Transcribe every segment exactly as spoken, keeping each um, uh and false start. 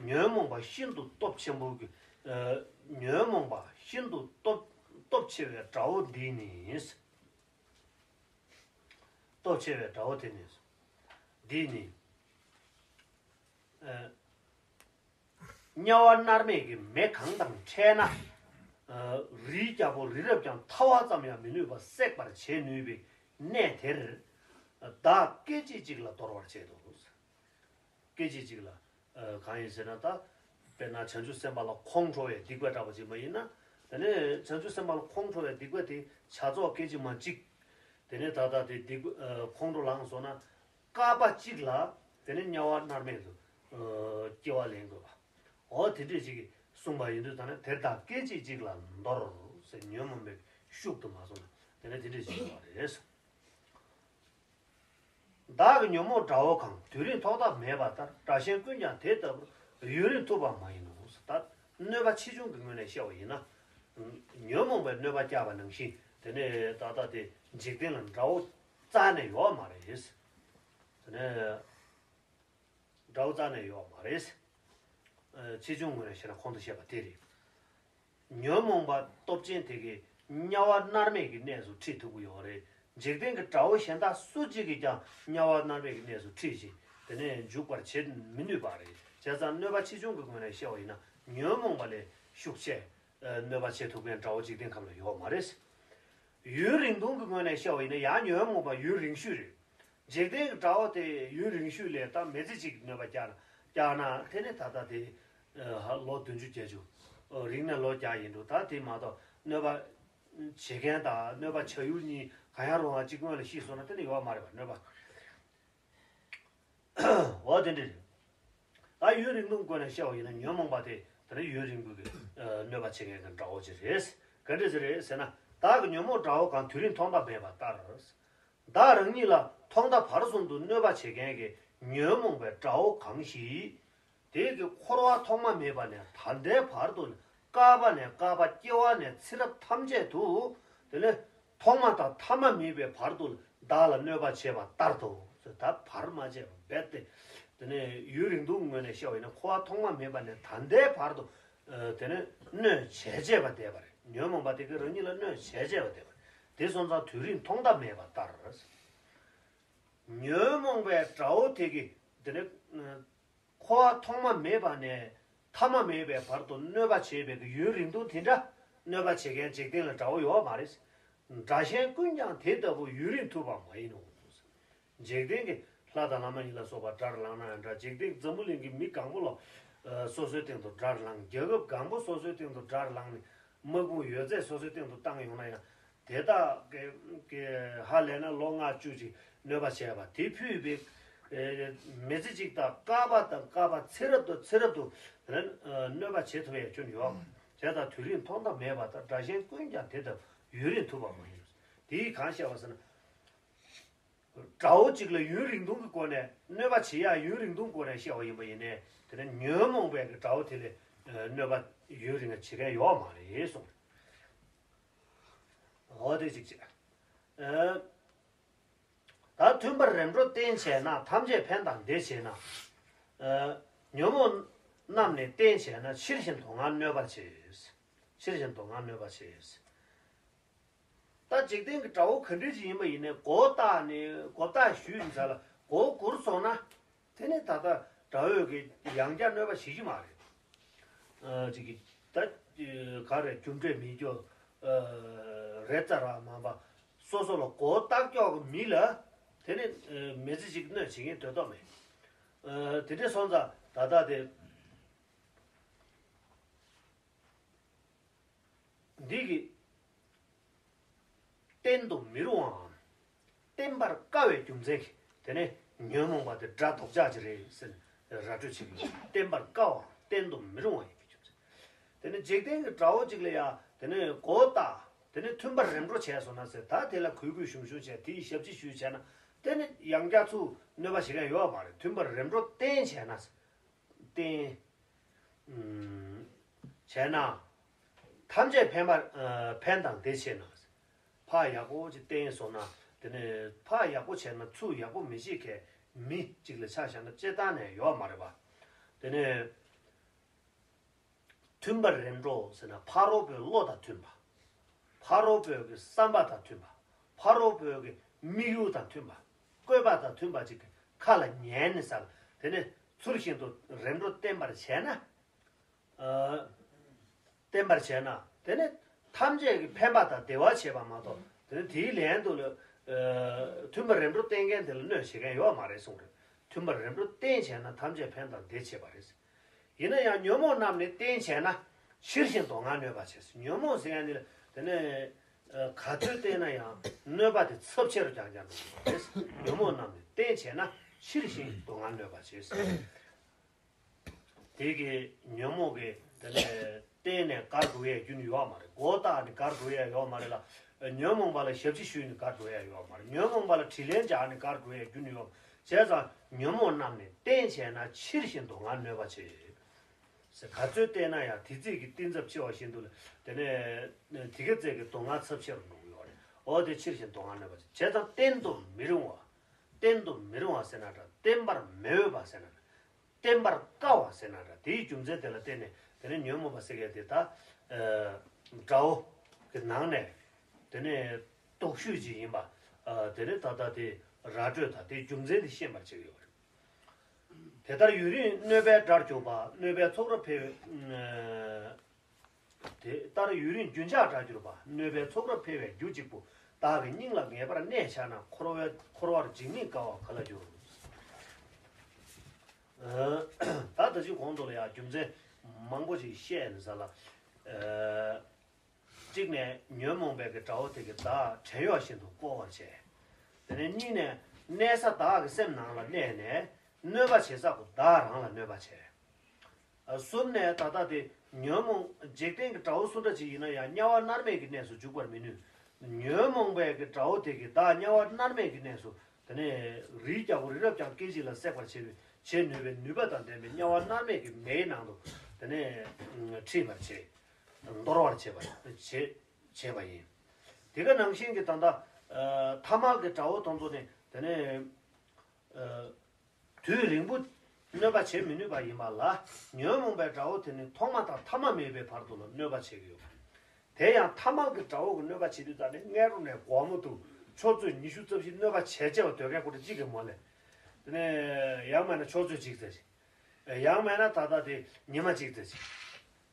ཉོན་མོངས་པ་ཤིན་ཏུ་སྟོབས་ཆེན་པོ་གི། ཨ། ཉོན་མོངས་པ་ཤིན་ཏུ་སྟོབས་སྟོབས་ཆེ་བའི་དགྲ་བོ་འདི་ནི། སྟོབས་ཆེ་བའི་དགྲ་བོ་དེ་ནི། འདི་ནི། ཨ། དམྱལ་བ་མནར་མེད་ཀྱི་མེ་གང་དང་འཕྲད་ན། ཨ། རིའི་རྒྱལ་པོ་རི་རབ་ཀྱང་ཐལ་བ་ཙམ་ཡང་མི་ནུས་པ་སྲེག་པར་བྱེད་ནུས་པའི་གནས་དེར། བདག་སྐད་ཅིག་གཅིག་ལ་འདོར་བར་བྱེད་དོ། སྐད་ཅིག་གཅིག་ལ། ཨ། གང་ཡིན་ཟེར་ན། ད་དཔེར་ན་བྱང་ཆུབ་སེམས་དཔའ་ལ་ཁོང་ཁྲོ་བའི་སྡིག་པ་བསགས་པ་ཅིག་མ་ཡིན་ན། དེ་ནས་བྱང་ཆུབ་སེམས་དཔའ་ལ་ཁོང་ཁྲོ་བའི་སྡིག་པ་དེ་བྱ་རྫོགས་སྐད་ཅིག་མ་གཅིག་དེ་ནས་ད་ལྟ་དེ་སྡིག་པ། ཨ། ཁོང་ཁྲོ་ལངས་སོང་ན། བསྐལ་པ་གཅིག་ལ་དེ་ནས་དམྱལ་བ་མནར་མེད་དུ། ཨ། སྐྱེ་བ་ལེན་དགོས་པ། འོ་དེ་འདྲས་ཅིག་གསུངས་པ་ཡིན་དུས། ད་ནི་དེར་བདག་སྐད་ཅིག་གཅིག་ལ་འདོར་ཟེར། ཉོན་མོངས་པའི་ཤུགས་དུ་མ་སོང་ན། དེ་ནས་དེ་འདྲས་ཅིག་ཡོང་བ་རེད། བདག་གི་ཉོན་མོངས་དགྲ་བོ་གང་། དུས་རིང་ཐོག་མཐའ་མེད་པ་ལྟར། དགྲ་གཞན་ཀུན་ཀྱང་དེ་ལྟ་བུར། ཡུན་རིང་ཐུབ་པ་མ་ཡིན་ནོ། ད་གནོད་པ་ཆེ་ཆུང་གི་ངོས་ནས་བཤད་པ་ཡིན་ན། ཉོན་མོངས་པའི་གནོད་པ་བསྐྱལ་བ་ནང་བཞིན། དེ་ནས་ད་ལྟ་དེ་འཇིག་རྟེན་ལ་དགྲ་བོ་རྩ་ནས་ཡོད་མ་རེད། དེ་ནས་དགྲ་བོ་རྩ་ནས་ཡོད་མ་རེད། ཨ། ཆེ་ཆུང་ངོས་ནས་བཤད་ན་གོང་དུ་བཤད་པ་དེ་རེད། ཉོན་མོངས་པ་སྟོབས་ཅན་དེ་གིས་དམྱལ་བ་མནར་མེད་ཀྱི་གནས་སུ་ཁྲིད་ཐུབ་ཀྱི་ཡོད་རེད། འཇིག་རྟེན་གྱི་དགྲ་བོ་གཞན་དག་སུ་གཅིག་གིས་ཀྱང་དམྱལ་བ་མནར་མེད་ཀྱི་གནས་སུ་ཁྲིད་ཅིང་། དེ་ནས་འཇུག་པར་བྱེད་མི་ནུས་པ་རེད། བྱས་ཙང་གནོད་པ་ཆེ་ཆུང་གི་ངོས་ནས་བཤད་པ་ཡིན་ན། ཉོན་མོངས་པ་ལས་ཤུགས་ཆེ། ཨ། གནོད་པ་བྱེད་ཐུབ་མཁན་དགྲ་བོ་འཇིག་རྟེན་ཁམས་ལ་ཡོད་མ་རེད། ཡུན་རིང་ཐུང་གི་ངོས་ནས་བཤད་པ་ཡིན་ན། ཡང་ཉོན་མོངས་པ་ཡུན་རིང་ཤོས་རེད། འཇིག་རྟེན་གྱི་དགྲ་བོ་དེ་ཡུན་རིང་ཤོས་ལ་ད་མི་ཚེ་གཅིག་གི་གནོད་པ་བསྐྱལ་ན། བསྐྱལ་ན་དེ་ནི་ད་ལྟ་དེ། ཨ། ལོ་བདུན་ཅུ་བརྒྱད་ཅུ། ཨ། རིང་ནས་ལོ་བརྒྱ་ཡིན་འགྲོ། ད་དེ་མ་གཏོགས་གནོད་པ་བྱེད་མཁན་དང་གནོད་པ་བྱ་ཡུལ་གཉིས་གང་ཡང་རུང་བ་གཅིག་སྔོན་ལ་ཤི་སོང་ན། དེ་ནི་ཡོད་མ་རེད་པ། གནོད་པ། འོ་དེ་འདྲ་རེད། ད་ཡུན་རིང་ཐུང་སྒོ་ནས་བཤད་པ་ཡིན་ན། ཉོན་མོངས་པ་དེ་དེ་ནི་ཡུན་རིང་པོ་གི། ཨ། གནོད་པ་བྱེད་མཁན་གྱི་དགྲ་བོ་ཅིག་རེད། ག་འདྲ་ཞིག་རེད་ཟེར་ན། བདག་གི་ཉོན་མོངས་དགྲ་བོ་གང་། དུས་རིང་ཐོག་མཐའ་མེད་པ་ལྟར། བདག་རང་ཉིད་ལ་ཐོག་མཐའ་བར་གསུམ་དུ་གནོད་པ་བྱེད་མཁན་གྱི་ཉོན་མོངས་པའི་དགྲ་བོ་གང་ཞིག་དེ་གི་འཁོར་བ་ཐོག་མ་མེད་པ་ནས་ད་ལྟའི་བར་དུ། བསྐལ་པ་ནས་བསྐལ་པ། སྐྱེ་བ་ནས་ཚེ་རབས་ཐམས་ཅད་དུ། དེ་ནས་ཐོག་མ་དང་ཐ་མ་མེད་པའི་བར་དུ་བདག་ལ་གནོད་པ་བྱེད་པ་ལྟར་དུ། ད་བར་མ་ཆད་པ་རྦད་དེ། དེ་ནས་ཡུན་རིང་ཐུང་ངོས་ནས་བཤད་པ་ཡིན་ན། འཁོར་བ་ཐོག་མ་མེད་པ་ནས་ད་ལྟའི་བར་དུ། ཨ། དེ་ནས་གནོད་བྱེད་བྱེད་པ་བསྡད་པ་རེད། ཉོན་མོངས་པ་དེ་གིས་རང་ཉིད་ལ་གནོད་བྱེད་བྱེད་པ་བསྡད་པ་རེད། དེ་སོང་ཙང་དུས་རིང་ཐོག་མཐའ་མེད་པ་ལྟར། ཉོན་མོངས་པའི་དགྲ་བོ་དེ་གིས་དེ་ནས། ཨ། འཁོར་བ་ཐོག་མ་མེད་པ་ནས་ཐ་མ་མེད་པའི་བར་དུ་གནོད་པ་བྱེད་པའི་གི་ཡུན་རིང་ཐུང་དེ་འདྲ། གནོད་པ་བྱེད་མཁན་འཇིག་རྟེན་ལ་དགྲ་བོ་ཡོད་མ་རེད། དགྲ་གཞན་ཀུན་ཀྱང་དེ་ལྟ་བུ་ཡུན་རིང་ཐུབ་པ་མ་ཡིན་ནོ། འཇིག་རྟེན་གྱི་ལྷ་དང་ལྷ་མ་ཡིན་ལ་སོགས་པ་དགྲར་ལངས་ན་ཡང་འདྲ། འཇིག་རྟེན་འཛམ་བུ་གླིང་གི་མི་གང་པོ་ལ། ཨ། སོ་སོའི་སྟེང་དུ་དགྲར་ལངས། རྒྱལ་ཁབ་གང་པོ་སོ་སོའི་སྟེང་དུ་དགྲར་ལངས་ནས། དམག་དཔུང་ཡོད་ཚད་སོ་སོའི་སྟེང་དུ་བཏང་ཡོང་ན་ཡང་། དེ་དག་གི་གི་ཧ་ལས་ན་ལོ་ལྔ་བཅུ་ཅིག་གནོད་པ་བྱས་པ་དེ་ཕུད་པའི། ཨེ། མི་ཚེ་གཅིག་དང་། བསྐལ་པ་དང་བསྐལ་པ། ཚེ་རབས་དང་ཚེ་རབས་དུ། ཨ། གནོད་པ་བྱེད་ཐུབ་ཡ་ཁྱོན་ཡོད་མ་རེད། བྱས་ཙང་དུས་རིང་ཐོག་མཐའ་མེད་པ་ལྟར། དགྲ་གཞན་ཀུན་ཀྱང་དེ་ལྟར་ཡུན་རིང་ཐུབ་པ་མ་ཡིན། དེས་གང་བཤད་པ་ཟེར་ན། དགྲ་བོ་གཅིག་ལ་ཡུན་རིང་ཐུང་གི་སྒོ་ནས། གནོད་པ་བྱེད་ཡ་ཡུན་རིང་ཐུང་སྒོ་ནས་བཤད་པ་ཡིན་པ་ཡིན་ནའི། དེ་ནས་ཉོན་མོངས་པའི་གི་དགྲ་བོ་དེ་ལ། ཨ། གནོད་པ་ཡུན་རིང་བ་བྱེད་མཁན་ཡོད་མ་རེད་གསུངས། འོ་དེ་གཅིག་བྱས། ཨ། ད་མཐུན་པར་རིམ་གྲོ་བསྟེན་བྱས་ན། ཐམས་ཅད་ཕན་དང་བདེ་བྱེད་ན། ཨ། ཉོན་མོངས་རྣམས་ནི་བསྟེན་བྱས་ན། ཕྱིར་ཞིང་སྡུག་བསྔལ་གནོད་པར་བྱེད། ཕྱིར་ཞིང་སྡུག་བསྔལ་གནོད་པར་བྱེད། ད་འཇིག་རྟེན་གྱི་དགྲ་བོ་ག་འདྲ་ཅིག་ཡིན་པ་ཡིན་ནའི། མགོ་བཏགས་ནས་མགོ་བཏགས་ཞུས་ཡིན་ཙང་ལ་མགོ་སྒུར་སོང་ན། དེ་ནས་ད་ལྟ་དགྲ་བོས་ཀྱི་ཡང་བསྐྱར་གནོད་པ་བྱེད་ཀྱི་མ་རེད། ཨ། ཅིག་གིས་ད་ག་རེ་རྒྱུ་འབྲས་མེད་རྒྱུ། ཨ། རེད་ཙམ་རང་མ་གཏོགས། སོ་སོ་ལ་མགོ་བཏགས་ཀྱོག་གི་མི་ལ་དེ་ནས། ཨ། མི་ཚེ་གཅིག་གནོད་བྱེད་མཁན་འདོད་དོ་མེད། ཨ། དེ་འདྲ་སོང་ཙང་ད་ལྟ་དེ། འདི་གི་བསྟེན་དུ་མི་རུང་བའམ། བསྟེན་པར་དཀའ་བའི་རྒྱུ་མཚན་གྱིས། དེ་ནས་ཉོན་མོངས་པ་དེ་དགྲ་ལྡོག་ཕྱོགས་ཅིག་རེད་ཟེར་ནས་ར་སྤྲོད་བྱེད་ཀྱི་ཡོད། བསྟེན་པར་དཀའ་བའམ་བསྟེན་དུ་མི་རུང་བ་ཡིན་པའི་རྒྱུ་མཚན། དེ་ནས་འཇིག་རྟེན་གྱི་དགྲ་བོ་གཅིག་ལ་ཡང་དེ་ནས་མགོ་བཏགས། དེ་ནས་མཐུན་པར་རིམ་གྲོ་བྱས་སོང་ན་ཟེར། ད་དེ་ལ་གུས་གུས་ཞུམ་ཞུམ་བྱས། དེའི་ཞབས་ཕྱི་ཞུས་བྱས་ན། དེ་ནི་ཡང་བསྐྱར་ཚུར་གནོད་པ་བྱེད་མཁན་ཡོད་མ་རེད། མཐུན་པར་རིམ་གྲོ་བསྟེན་བྱས་ན་ཟེར། བསྟེན། ཨུམ། བྱས་ན། ཐམས་ཅད་ཕན་པ། ཨ། ཕན་དང་བདེ་བྱེད་ན། ཕར་ཡག་པོ་ཅིག་བསྟེན་སོང་ན། དེ་ནས་ཕར་ཡག་པོ་བྱས་ན། ཚུར་ཡག་པོ་མི་བྱེད་མཁན་མི་གཅིག་ལ་ཆ་བཞག་ན་སྤྱིར་བཏང་ནས་ཡོད་མ་རེད་པ། དེ་ནས་ མཐུན་པ་རེམ་གྲོ་ཟེར་ན་ཕ་རོལ་པོའི་བློ་དང་མཐུན་པ། ཕ་རོལ་པོའི་གི་བསམ་པ་དང་མཐུན་པ། ཕ་རོལ་པོའི་གི་དམིགས་ཡུལ་དང་མཐུན་པ། བཀོད་པ་དང་མཐུན་པ་ཅིག་གི་ཁ་ལ་ཉན་ནས་ཟེར། དེ་ནས་ཚུལ་བཞིན་དུ་རེམ་གྲོ་བསྟེན་པར་བྱས་ན། ཨ། བསྟེན་པར་བྱས་ན་དེ་ནི་ཐམས་ཅད་ཀྱི་ཕན་པ་དང་བདེ་བ་བྱེད་པ་མ་གཏོགས་དེ་ནི་དེའི་ལན་དུ་ལ། ཨ། མཐུན་པ་རེམ་གྲོ་བསྟེན་མཁན་དེ་ལ་གནོད་བྱེད་མཁན་ཡོད་མ་རེད་གསུངས་རེད། མཐུན་པ་རེམ་གྲོ་བསྟེན་བྱས་ན་ཐམས་ཅད་ཕན་དང་བདེ་བྱེད་པ་རེད། ཡིན་ན་ཡང་ཉོན་མོངས་རྣམས་ནི་བསྟེན་བྱས་ན་ཕྱིར་ཞིང་སྡུག་བསྔལ་གནོད་པ་བྱེད། ཉོན་མོངས་ཟེར་ཡ་ནི་དེ་ནི་ག་ཚོད་བསྟེན་ན་ཡང་གནོད་པ་དེ་ཚབས་ཆེ་རུ་རྐྱང་རྐྱང་འགྲོ་གི་རེད། ཉོན་མོངས་རྣམས་ནི་བསྟེན་བྱས་ན་ཕྱིར་ཞིང་སྡུག་བསྔལ་གནོད་པ་བྱེད། དེ་གི་ཉོན་མོངས་ཀྱི་དེ་ནས་བརྟེན་ནས་དགར་འགྲོ་ཡས་རྒྱུ་ནི་ཡོད་མ་རེད། མགོ་བཏགས་ནས་དགར་འགྲོ་ཡས་ཡོད་མ་རེད་ལ། ཉོན་མོངས་པ་ལ་ཞབས་ཕྱི་ཞུས་ནས་དགར་འགྲོ་ཡས་ཡོད་མ་རེད། ཉོན་མོངས་པ་ལ་དྲིན་ལན་འཇལ་ནས་དགར་འགྲོ་ཡས་རྒྱུ་ནི་ཡོད། བྱས་ཙང་ཉོན་མོངས་རྣམས་ནི་བསྟེན་བྱས་ན་ཕྱིར་ཞིང་སྡུག་བསྔལ་གནོད་པ་བྱེད། ཟེར་ག་ཚོད་བསྟེན་ན་ཡང་དེ་ཚིག་གི་གཏིང་ཚབས་ཆེ་བ་བཞིན་དུ་ལ་དེ་ནས་དེ་ག་ཚད་ཀྱི་སྡུག་བསྔལ་ཚབས་ཆེ་རུ་འགྲོ་གི་ཡོད་རེད། འོ་དེ་ཕྱིར་ཞིང་སྡུག་བསྔལ་གནོད་པ་བྱེད། བྱས་ཙང་བསྟེན་དུ་མི་རུང་བ། བསྟེན་དུ་མི་རུང་བ་ཟེར་ན་འདྲ། བསྟེན་པར་མི་འོས་པ་ཟེར་ན་འདྲ། བསྟེན་པར་དཀའ་བ་ཟེར་ན་འདྲ། དེའི་རྒྱུ་མཚན་དེ་ལ་བརྟེན་ནས་དེ་ནས་ཉོན་མོངས་པ་ཟེར་མཁན་དེ་ད། ཨ། དགྲ་བོ་གི་ནང་ནས་དེ་ནས་སྟོབས་ཤུགས་ཅིག་ཡིན་པ། ཨ། དེ་ནས་ད་ལྟ་དེ་ར་སྤྲོད་དང་དེའི་རྒྱུ་མཚན་དེ་ཤེས་པར་བྱེད་ཀྱི་ཡོད་རེད། དེ་ལྟར་ཡུན་རིང་གནོད་པའི་དགྲར་གྱུར་པ། གནོད་པའི་ཚོགས་རབ་འཕེལ་བའི། ཨ། དེ་ལྟར་ཡུན་རིང་རྒྱུན་ཆགས་དགྲར་གྱུར་པ། གནོད་པའི་ཚོགས་རབ་འཕེལ་བའི་རྒྱུ་གཅིག་པུ། བདག་གི་སྙིང་ལ་ངེས་པར་གནས་འཆའ་ན། འཁོར་བའི་འཁོར་བར་འཇིགས་མེད་དགའ་བ་ག་ལ་འགྱུར། ཨ། ད་ད་ཅི་གོང་དུ་ལ་ཡང་རྒྱུ་མཚན་མང་པོ་ཞིག་བཤད་ནས་ཟ་ལ། ཨ། གཅིག་ནས་ཉོན་མོངས་པའི་གི་དགྲ་བོ་དེ་གི་བདག་བྲན་གཡོག་བཞིན་དུ་བཀོལ་བར་བྱེད། དེ་ནས་གཉིས་ནས་གནས་ས་བདག་གི་སེམས་ནང་ལ་གནས་ནས་གནོད་པ་བྱེད་ས་གོ་བདག་རང་ལ་གནོད་པ་བྱེད། ཨ། གསུམ་ནས་ད་ལྟ་དེ་ཉོན་མོངས་འཇིག་རྟེན་གྱི་དགྲ་བོ་སུ་འདྲ་ཅིག་ཡིན་ན་ཡང་དམྱལ་བ་མནར་མེད་ཀྱི་གནས་སུ་འཇུག་པར་མི་ནུས། ཉོན་མོངས་པའི་གི་དགྲ་བོ་དེ་གི་བདག་དམྱལ་བ་མནར་མེད་ཀྱི་གནས་སུ་དེ་ནས་རིའི་རྒྱལ་པོ་རི་རབ་ཀྱང་སྐད་ཅིག་ལ་སྲེག་པར་བྱེད་པའི་བྱེད་ནུས་པའི་ནུས་པ་དང་ལྡན་པའི་དམྱལ་བ་མནར་མེད་ཀྱི་མེའི་ནང་དུ་དེ་ནས་ཁྲིད་པར་བྱེད། འདོར་བར་བྱེད་པ་བྱེད་བྱེད་པ་ཡིན། དེ་ག་ནང་བཞིན་གྱི་ད་ལྟ་ཐ་མལ་གྱི་དགྲ་བོ་དེ་ཚོ་ནི་དེ་ནས། དུས་རིང་པོ་གནོད་པ་བྱེད་མི་ནུས་པ་ཡིན་པ་ལ། ཉོན་མོངས་པའི་དགྲ་བོ་དེ་ནི་ཐོག་མ་དང་ཐ་མ་མེད་པའི་བར་དུ་ལ་གནོད་པ་བྱེད་ཀྱི་ཡོད། དེ་ཡང་ཐ་མལ་གྱི་དགྲ་བོ་གི་གནོད་པ་བྱེད་དུས་ད་ནི་སྔ་དྲོ་ནས་དགོང་མོ་དུ་ཆུ་ཚོད་ཉི་ཤུ་རྩ་བཞི་གནོད་པ་བྱས་བྱས་པ་སྡོད་མཁན་ཁོ་རེ་གཅིག་གི་མོ་ལས། དེ་ནས་ཡང་མིན་ན་ཆུ་ཚོད་གཅིག་ཙམ་ཞིག་ཡང་མིན་ན་ད་ལྟ་དེ་ཉི་མ་གཅིག་ཙམ་ཞིག་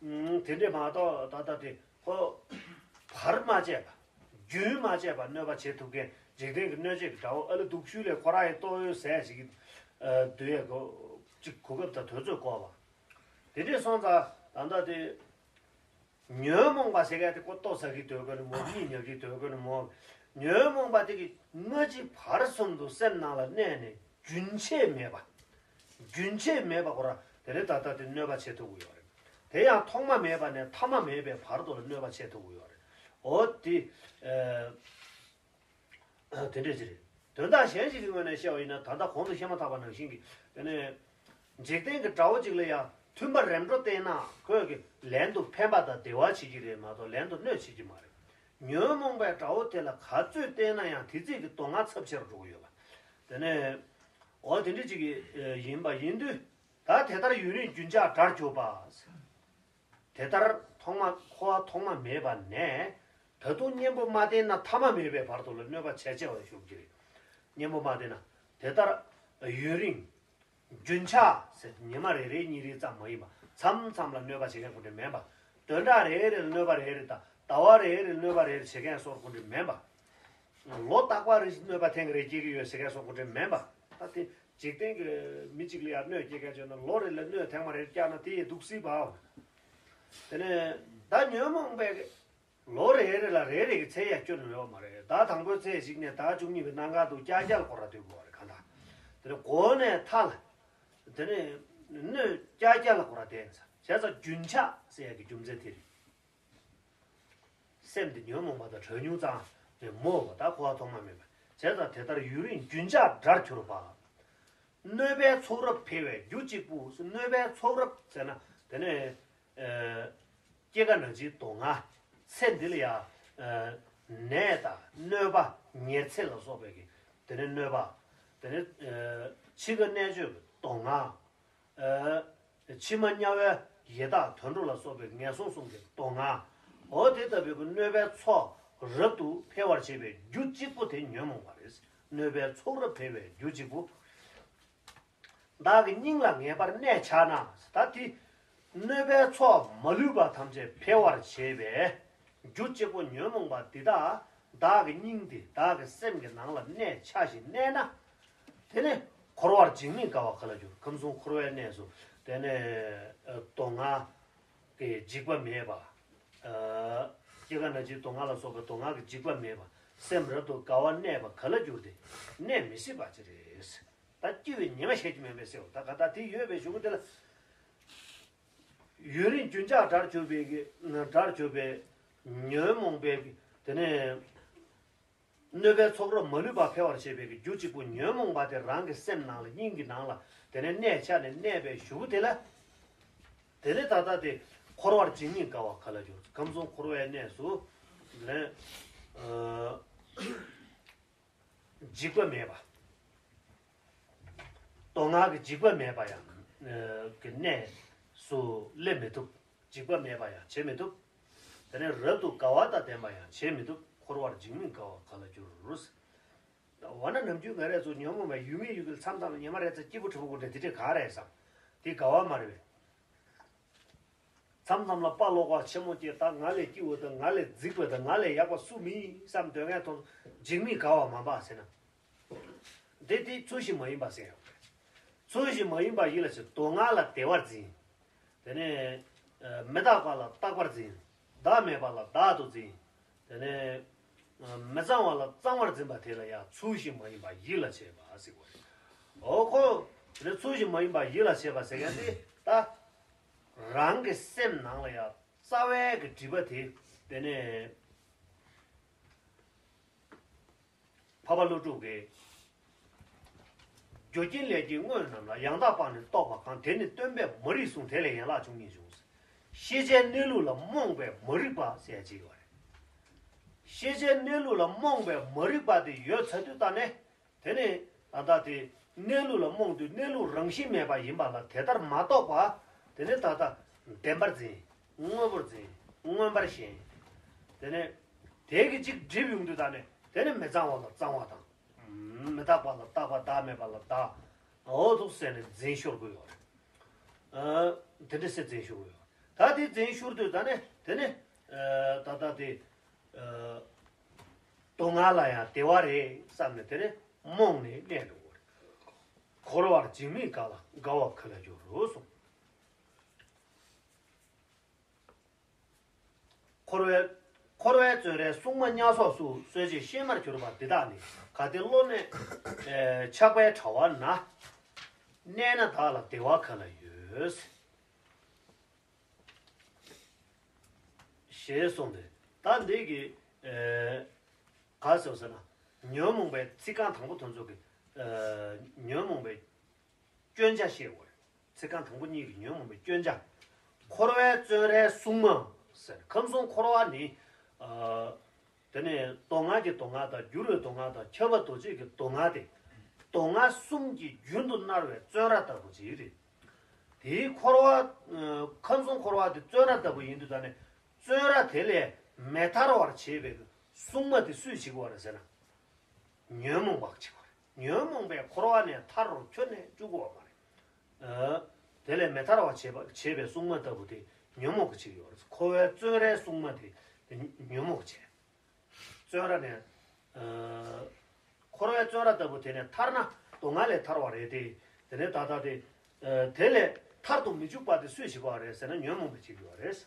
ཨུམ། དེ་འདྲས་མ་གཏོགས་ད་ལྟ་དེ་ཁོ་བར་མ་ཆད་པ། རྒྱུན་མ་ཆད་པ་གནོད་པ་བྱེད་ཐུབ་མཁན་འཇིག་རྟེན་གྱི་གནོད་བྱེད་ཀྱི་དགྲ་བོ་ཨ་ལ་སྡུག་ཤོས་ལས་ཁོ་རང་ཡི་ལྟོ་ཡོད་ཟས་ཞིག་གི་སྡུག་ཡས་གོ་གཅིག་གོ་སྐབས་དང་དུས་ཚོད་བཀོལ་བ། དེ་འདྲས་སོང་ཙང་ད་ལྟ་དེ་ཉོན་མོངས་པ་ཟེར་མཁན་དེ་ཁོ་ལྟོ་ཟ་གི་སྡོད་དགོས་ནི་མོ། གཉིད་ཉལ་གི་སྡོད་དགོས་ནི་མོ། ཉོན་མོངས་པ་དེ་གི་སྔ་ཕྱི་བར་གསུམ་དུ་སེམས་ནང་ལ་གནས་ནས་རྒྱུན་ཆད་མེད་པ། རྒྱུན་ཆད་མེད་པ་ཁོ་ར་དེ་ནས་ད་ལྟ་དེ་གནོད་པ་བྱེད་ཐུབ་ཀྱི་ཡོད་རེད། དེ་ཡང་ཐོག་མ་མེད་པ་ནས་ཐ་མ་མེད་པའི་བར་དུ་ལ་གནོད་པ་བྱེད་ཐུབ་ཀྱི་ཡོད་རེད། འོ་དེ། ཨ། དེ་འདྲས་ཅི་རེད། དོན་དག་གཞན་ཞིག་གི་ངོས་ནས་བཤད་པ་ཡིན་ན་ད་ལྟ་གོང་དུ་བཤད་མ་ཐག་པ་ནང་བཞིན་གྱི་དེ་ནས་འཇིག་རྟེན་གྱི་དགྲ་བོ་གཅིག་ལ་ཡང་མཐུན་པ་རེམ་གྲོ་བསྟེན་ན་ཁོས་ཀྱི་ལན་དུ་ཕན་པ་དང་བདེ་བ་བྱེད་ཀྱི་རེད་མ་གཏོགས་ལན་དུ་གནོད་བྱེད་ཀྱི་མ་རེད། ཉོན་མོངས་པའི་དགྲ་བོ་དེ་ལ་ག་ཚོད་བསྟེན་ན་ཡང་དེ་ཚོད་ཀྱི་སྡུག་བསྔལ་ཚབས་ཆེ་རུ་འགྲོ་གི་ཡོད་པ། དེ་ནས་འོ་དེ་འདྲ་ཅིག་གི་ཡིན་པ་ཡིན་དུས། ད་དེ་ལྟར་ཡུན་རིང་རྒྱུན་ཆགས་དགྲར་གྱུར་པ། དེ་ལྟར་ཐོག་མ་འཁོར་བ་ཐོག་མ་མེད་པ་ནས་ད་དུང་གཉེན་པོ་མ་བསྟེན་ན་ཐ་མ་མེད་པའི་བར་དུ་ལ་གནོད་པ་བྱས་བྱས་པ་ཞུགས་ཀྱི་རེད། གཉེན་པོ་མ་བསྟེན་ན་དེ་ལྟར་ཡུན་རིང་རྒྱུན་ཆགས་ཟེར་ཉི་མ་རེ་རེ་གཉིས་རེ་ཙམ་མ་ཡིན་པ་མཚམས་མཚམས་ལ་གནོད་པ་བྱེད་མཁན་ཁོ་འདྲ་མིན་པ། བདུན་ཕྲག་རེ་རེ་ལ་གནོད་པ་རེ་རེ་དང་ཟླ་བ་རེ་རེ་ལ་གནོད་པ་རེ་རེ་བྱེད་མཁན་སོགས་ཁོ་འདྲ་མིན་པ། ལོ་རྟག་པར་རེ་གནོད་པ་ཐེངས་རེ་སྐྱེ་གི་ཡོད་ཟེར་མཁན་སོགས་ཁོ་འདྲ་མིན་པ། ད་དེ་འཇིག་རྟེན་གྱི་མི་གཅིག་ལ་ཡང་གནོད་སྐྱེལ་མཁན་བྱུང་ན་ལོ་རེ་ལ་གནོད་ཐེངས་མ་རེ་བསྐྱལ་ན་དེ་ཡི་སྡུག་སྲིད་པའོ། དེ་ནས་ད་ཉོན་མོངས་པའི་ལོ་རེ་རེ་ལ་རེ་རེ་གི་ཚེ་ཡང་སྐྱོན་ཡོད་མ་རེད། ཟླ་དང་པོའི་ཚེ་གཅིག་ནས་ཟླ་བཅུ་གཉིས་པའི་གནམ་གང་དུ་ཀྱག་ཀྱག་ལ་ཁོ་ར་སྡོད་དགོས་པ་རེད་གང་ལྟར། དེ་ནས་འགོ་ནས་མཐའ་ལ། དེ་ནས་གནོད་ཀྱག་ཀྱག་ལ་ཁོ་ར་བསྡད་ཟེར་བྱས་ཙང་རྒྱུན་ཆགས་ཟེར་ཡ་གི་རྒྱུ་མཚན་དེ་རེད། སེམས་དེ་ཉོན་མོངས་པ་དང་བྲལ་མྱོང་ཙང་ནས་མོ་བ་ད་འཁོར་བ་ཐོག་མ་མེད་པ་བྱས་ཙང་དེ་ལྟར་ཡུན་རིང་རྒྱུན་ཆགས་དགྲར་གྱུར་པ། གནོད་པའི་ཚོགས་རབ་འཕེལ་བའི་རྒྱུ་གཅིག་པུ། གནོད་པའི་ཚོགས་རབ་ཟེར་ན་དེ་ནས་ཨ་སྐྱེ་རྒ་ན་འཆིའི་སྡུག་བསྔལ། ཚེ་འདི་ལ་ཡང་ཨ་ནད་དང་གནོད་པ་ཉེན་ཚེ་ལ་སོགས་པའི་གི་དེ་ནས་གནོད་པ། དེ་ནས་ཨ་འཆི་ཁ་གནད་གཅོད་ཀྱི་སྡུག་བསྔལ། ཨ་ཕྱི་མ་དམྱལ་བའི་ ཡི་དྭགས་དུད་འགྲོ་ལ་སོགས་པའི་ངན་སོང་གསུམ་གྱི་སྡུག་བསྔལ། འོ་དེ་ལྟ་བུའི་གི་གནོད་པའི་ཚོགས་རབ་ཏུ་འཕེལ་བར་བྱེད་པའི་རྒྱུ་གཅིག་པུ་དེ་ཉོན་མོངས་པ་རེད། གནོད་པའི་ཚོགས་རབ་འཕེལ་བའི་རྒྱུ་གཅིག་པུ། བདག་གི་སྙིང་ལ་ངེས་པར་གནས་འཆའ་ན། ད་དེ་གནོད་པའི་ཚོགས་མ་ལུས་པ་ཐམས་ཅད་འཕེལ་བར་བྱེད་པའི་རྒྱུ་གཅིག་པུ་ཉོན་མོངས་པ་འདི་དག་བདག་གི་སྙིང་འདི་བདག་གི་སེམས་ཀྱི་ནང་ལ་གནས་འཆའ་ཞིང་གནས་ན། དེ་ནི་འཁོར་བར་འཇིགས་མེད་དགའ་བ་ག་ལ་འགྱུར། ཁམས་གསུམ་འཁོར་བའི་གནས་སུ་དེ་ནས་སྡུག་བསྔལ་གྱི་འཇིགས་པ་མེད་པ། སྐྱེ་རྒ་ན་འཆིའི་སྡུག་བསྔལ་ལ་སོགས་པའི་སྡུག་བསྔལ་གྱི་འཇིགས་པ་མེད་པ། སེམས་རབ་ཏུ་དགའ་བར་གནས་པ་ག་ལ་འགྱུར་ཏེ། གནས་མི་སྲིད་པ་ཅི་རེད། ད་སྐྱེ་བའི་ཉི་མ་ཤེས་ཀྱི་མེད་པའི་སེམས། ད་ག་ད་དེ་ཡོད་པའི་གཞུང་དེ་ལ། ཡུན་རིང་རྒྱུན་ཆགས་དགྲར་གྱུར་པའི་གི་དགྲར་གྱུར་པའི་ཉོན་མོངས་པའི་གི་དེ་ནས་གནོད་པའི་ཚོགས་རབ་མ་ལུས་པ་འཕེལ་བར་བྱེད་པའི་གི་རྒྱུ་གཅིག་པུ་ཉོན་མོངས་པ་དེ་རང་གི་སེམས་ནང་ལ་སྙིང་གི་ནང་ལ་དེ་ནས་གནས་འཆའ་ནས་གནས་པའི་གཞུག་གུ་དེ་ལ། དེ་ནས་ད་ལྟ་དེ་འཁོར་བར་འཇིགས་མེད་དགའ་བ་ག་ལ་འགྱུར། ཁམས་གསུམ་འཁོར་བའི་གནས་སུ་དེ་ནས་འཇིགས་པ་མེད་པ། སྡུག་བསྔལ་གྱི་འཇིགས་པ་མེད་པ་ཡང་གི་གནས་སུ་སླེབས་མི་ཐུབ། འཇིགས་པ་མེད་པ་ཡང་བྱེད་མི་ཐུབ། དེ་ནས་རབ་ཏུ་དགའ་བ་དང་ལྡན་པ་ཡང་བྱེད་མི་ཐུབ། འཁོར་བར་འཇིགས་མེད་དགའ་བ་ག་ལ་འགྱུར། འོ་ན་ནམ་རྒྱུན་ང་རས་ཚོ་ཉོན་མོངས་པའི་ཡུལ་མི་ཡུལ་གྱི་མཚམས་མཚམས་ལ་ཉི་མ་རེ་ཙམ་སྐྱིད་པོ་གྲིབ་པོ་དགོས་འདྲ་དེ་འདྲས་ག་རེ་བསམ། དེ་དགའ་བ་མ་རེད་པས། མཚམས་མཚམས་ལ་དཔའ་ལོག་པ་ཆེན་མོ་སྐྱེས། ད་ང་ལས་སྐྱིད་པོ་དང་ང་ལས་རྫིག་པ་དང་ང་ལས་ཡག་པ་སུ་མི་བསམ་འདོད་མཁན་ཐོག་འཇིགས་མེད་དགའ་བ་མ་འབག་ཟེར་ན། དེ་དེ་ཚུལ་བཞིན་མ་ཡིན་པ་ཟེར་ཡོད་རེད། ཚུལ་བཞིན་མ་ཡིན་པ་ཡིད་ལ་བྱེད། སྡུག་བསྔལ་ལ་བདེ་བར་འཛིན། དེ་ནས་མི་རྟག་པ་ལ་རྟག་པར་འཛིན། བདག་མེད་པ་ལ་བདག་ཏུ་འཛིན། དེ་ནས་མི་གཙང་བ་ལ་གཙང་བར་འཛིན་པ་དེ་ལ་ཡང་ཚུལ་བཞིན་མ་ཡིན་པ་ཡིད་ལ་བྱེད་པ་ཟེར་བ་རེད། འོ་ཁོ། དེ་ནས་ཚུལ་བཞིན་མ་ཡིན་པ་ཡིད་ལ་བྱེད་པ་ཟེར་མཁན་དེ་ད། རང་གི་སེམས་ནང་ལ་ཡང་རྩ་བའི་གི་སྒྲིབ་པ་དེ། དེ་ནས་འཕགས་པ་ཀླུ་སྒྲུབ་ཀྱིས། རྒྱུ་རྐྱེན་ལས་ཀྱི་དངོས་རྣམས་ལ། ཡང་དག་པར་ནི་རྟོགས་པ་གང་། དེ་ནི་སྟོན་པས་མ་རིག་གསུངས། དེ་ལས་ཡན་ལག་བཅུ་གཉིས་བྱུང་། ཤེས་བྱའི་གནས་ལུགས་ལ་རྨོངས་པས་མ་རིག་པ་ཟེར་ཅིག་ཡོད་རེད། ཤེས་བྱའི་གནས་ལུགས་ལ་རྨོངས་པས་མ་རིག་པ་དེ་ཡོད་ཚར་དུས་ད་ནས། དེ་ནས་ད་ལྟ་དེ་གནས་ལུགས་ལ་རྨོངས་དུས་གནས་ལུགས་རང་བཞིན་མེད་པ་ཡིན་པ་ལ་དེ་ལྟར་མ་རྟོགས་པ། དེ་ནས་ད་ལྟ་བདེན་པར་འཛིན། དངོས་པོར་འཛིན། མངོན་པར་ཞེན། དེ་ནས་དེ་གི་གཅིག་སྒྲིབ་ཡོང་དུས་ད་ནས་དེ་ནས་མི་གཙང་བ་ལ་གཙང་བ་དང་། མི་རྟག་པ་ལ་རྟག་པ། བདག་མེད་པ་ལ་བདག་འོ་ཐུག་ཟེར་ནས་འཛིན་ཤོར་དགོས་ཡོད་རེད། ཨ། དེ་འདྲ་སེ་འཛིན་ཤོར་དགོས་ཡོད། ད་དེ་འཛིན་ཤོར་དུས་ད་ནས་དེ་ནས་ཨ། ད་ལྟ་དེ་ཨ། སྡུག་བསྔལ་ལ་ཡང་བདེ་བ་རེད་བསམ་ནས་དེ་ནས་རྨོངས་ནས་གནས་འགྲོ་དགོས་རེད། འཁོར་བར་འཇིགས་མེད་དགའ་ལ་དགའ་བ་ག་ལ་འགྱུར་རོ་གསུངས། འཁོར་བའི་འཁོར་བའི་བཙོན་རའི་སྲུང་མ་དམྱལ་སོགས་སུ། གསོད་བྱེད་གཤེད་མར་གྱུར་པ་འདི་དག་ནི། གལ་ཏེ་བློ་གནས་ཨེ། ཆགས་པའི་དྲ་བ་ན། གནས་ན་བདག་ལ་བདེ་བ་ག་ལ་ཡོད། ཞེས་གསུངས་ཏེ། ད་འདི་གི་ཨེ། ག་ཟེར་བ་ཟེར་ན། ཉོན་མོངས་པའི་ཚིག་རྐང་དང་པོ་དེ་ཚོ་གི་ཨེ། ཉོན་མོངས་པའི་སྐྱོན་ཆ་བཤད་དགོས་རེད། ཚིག་རྐང་དང་པོ་གཉིས་ཀྱི་ཉོན་མོངས་པའི་སྐྱོན་ཆ། འཁོར་བའི་བཙོན་རའི་སྲུང་མ་ཟེར། ཁམས་གསུམ་འཁོར་བ་ནི། ཨ། དེ་ནས་སྡུག་བསྔལ་གྱི་སྡུག་བསྔལ་དང་། འགྱུར་བའི་སྡུག་བསྔལ་དང་། ཁྱབ་པ་འདུ་བྱེད་ཀྱི་སྡུག་བསྔལ་ཏེ། སྡུག་བསྔལ་གསུམ་གྱིས་རྒྱུན་དུ་མནར་བའི་བཙོན་ར་ལྟ་བུ་ཅིག་རེད། དེའི་འཁོར་བ། ཨ། ཁམས་གསུམ་འཁོར་བ་དེ་བཙོན་ར་ལྟ་བུ་ཡིན་དུས་ད་ནས་བཙོན་ར་དེ་ལས་མི་ཐར་བར་བྱེད་པའི་སྲུང་མ་དེ་སུས་བྱེད་དགོས་པ་རེད་ཟེར་ན། ཉོན་མོངས་པ་གཅིག་པ་རེད། ཉོན་མོངས་པའི་འཁོར་བ་ནས་ཐར་རུ་ཁྱོན་ནས་བཅུག་གི་ཡོད་མ་རེད། ཨ། དེ་ལས་མི་ཐར་བ་བྱེད་པ་བྱེད་པའི་སྲུང་མ་ལྟ་བུ་དེ་ཉོན་མོངས་ཀྱིས་བྱེད་ཀྱི་ཡོད་རེད། འཁོར་བའི་བཙོན་རའི་སྲུང་མ་དེ་དེ་ཉོན་མོངས་ཀྱིས་བྱེད། བཙོན་ར་ནས། ཨ། འཁོར་བའི་བཙོན་ར་ལྟ་བུ་དེ་ནས་ཐར་ན་སྡུག་བསྔལ་ལས་ཐར་བ་རེད་དེ། དེ་ནས་ད་ལྟ་དེ། ཨ། དེ་ལས་ཐར་དུ་མི་འཇུག་པ་དེ་སུས་བྱེད་པ་རེད་ཟེར་ན་ཉོན་མོངས་པས་བྱེད་ཀྱི་ཡོད་རེད། བྱས་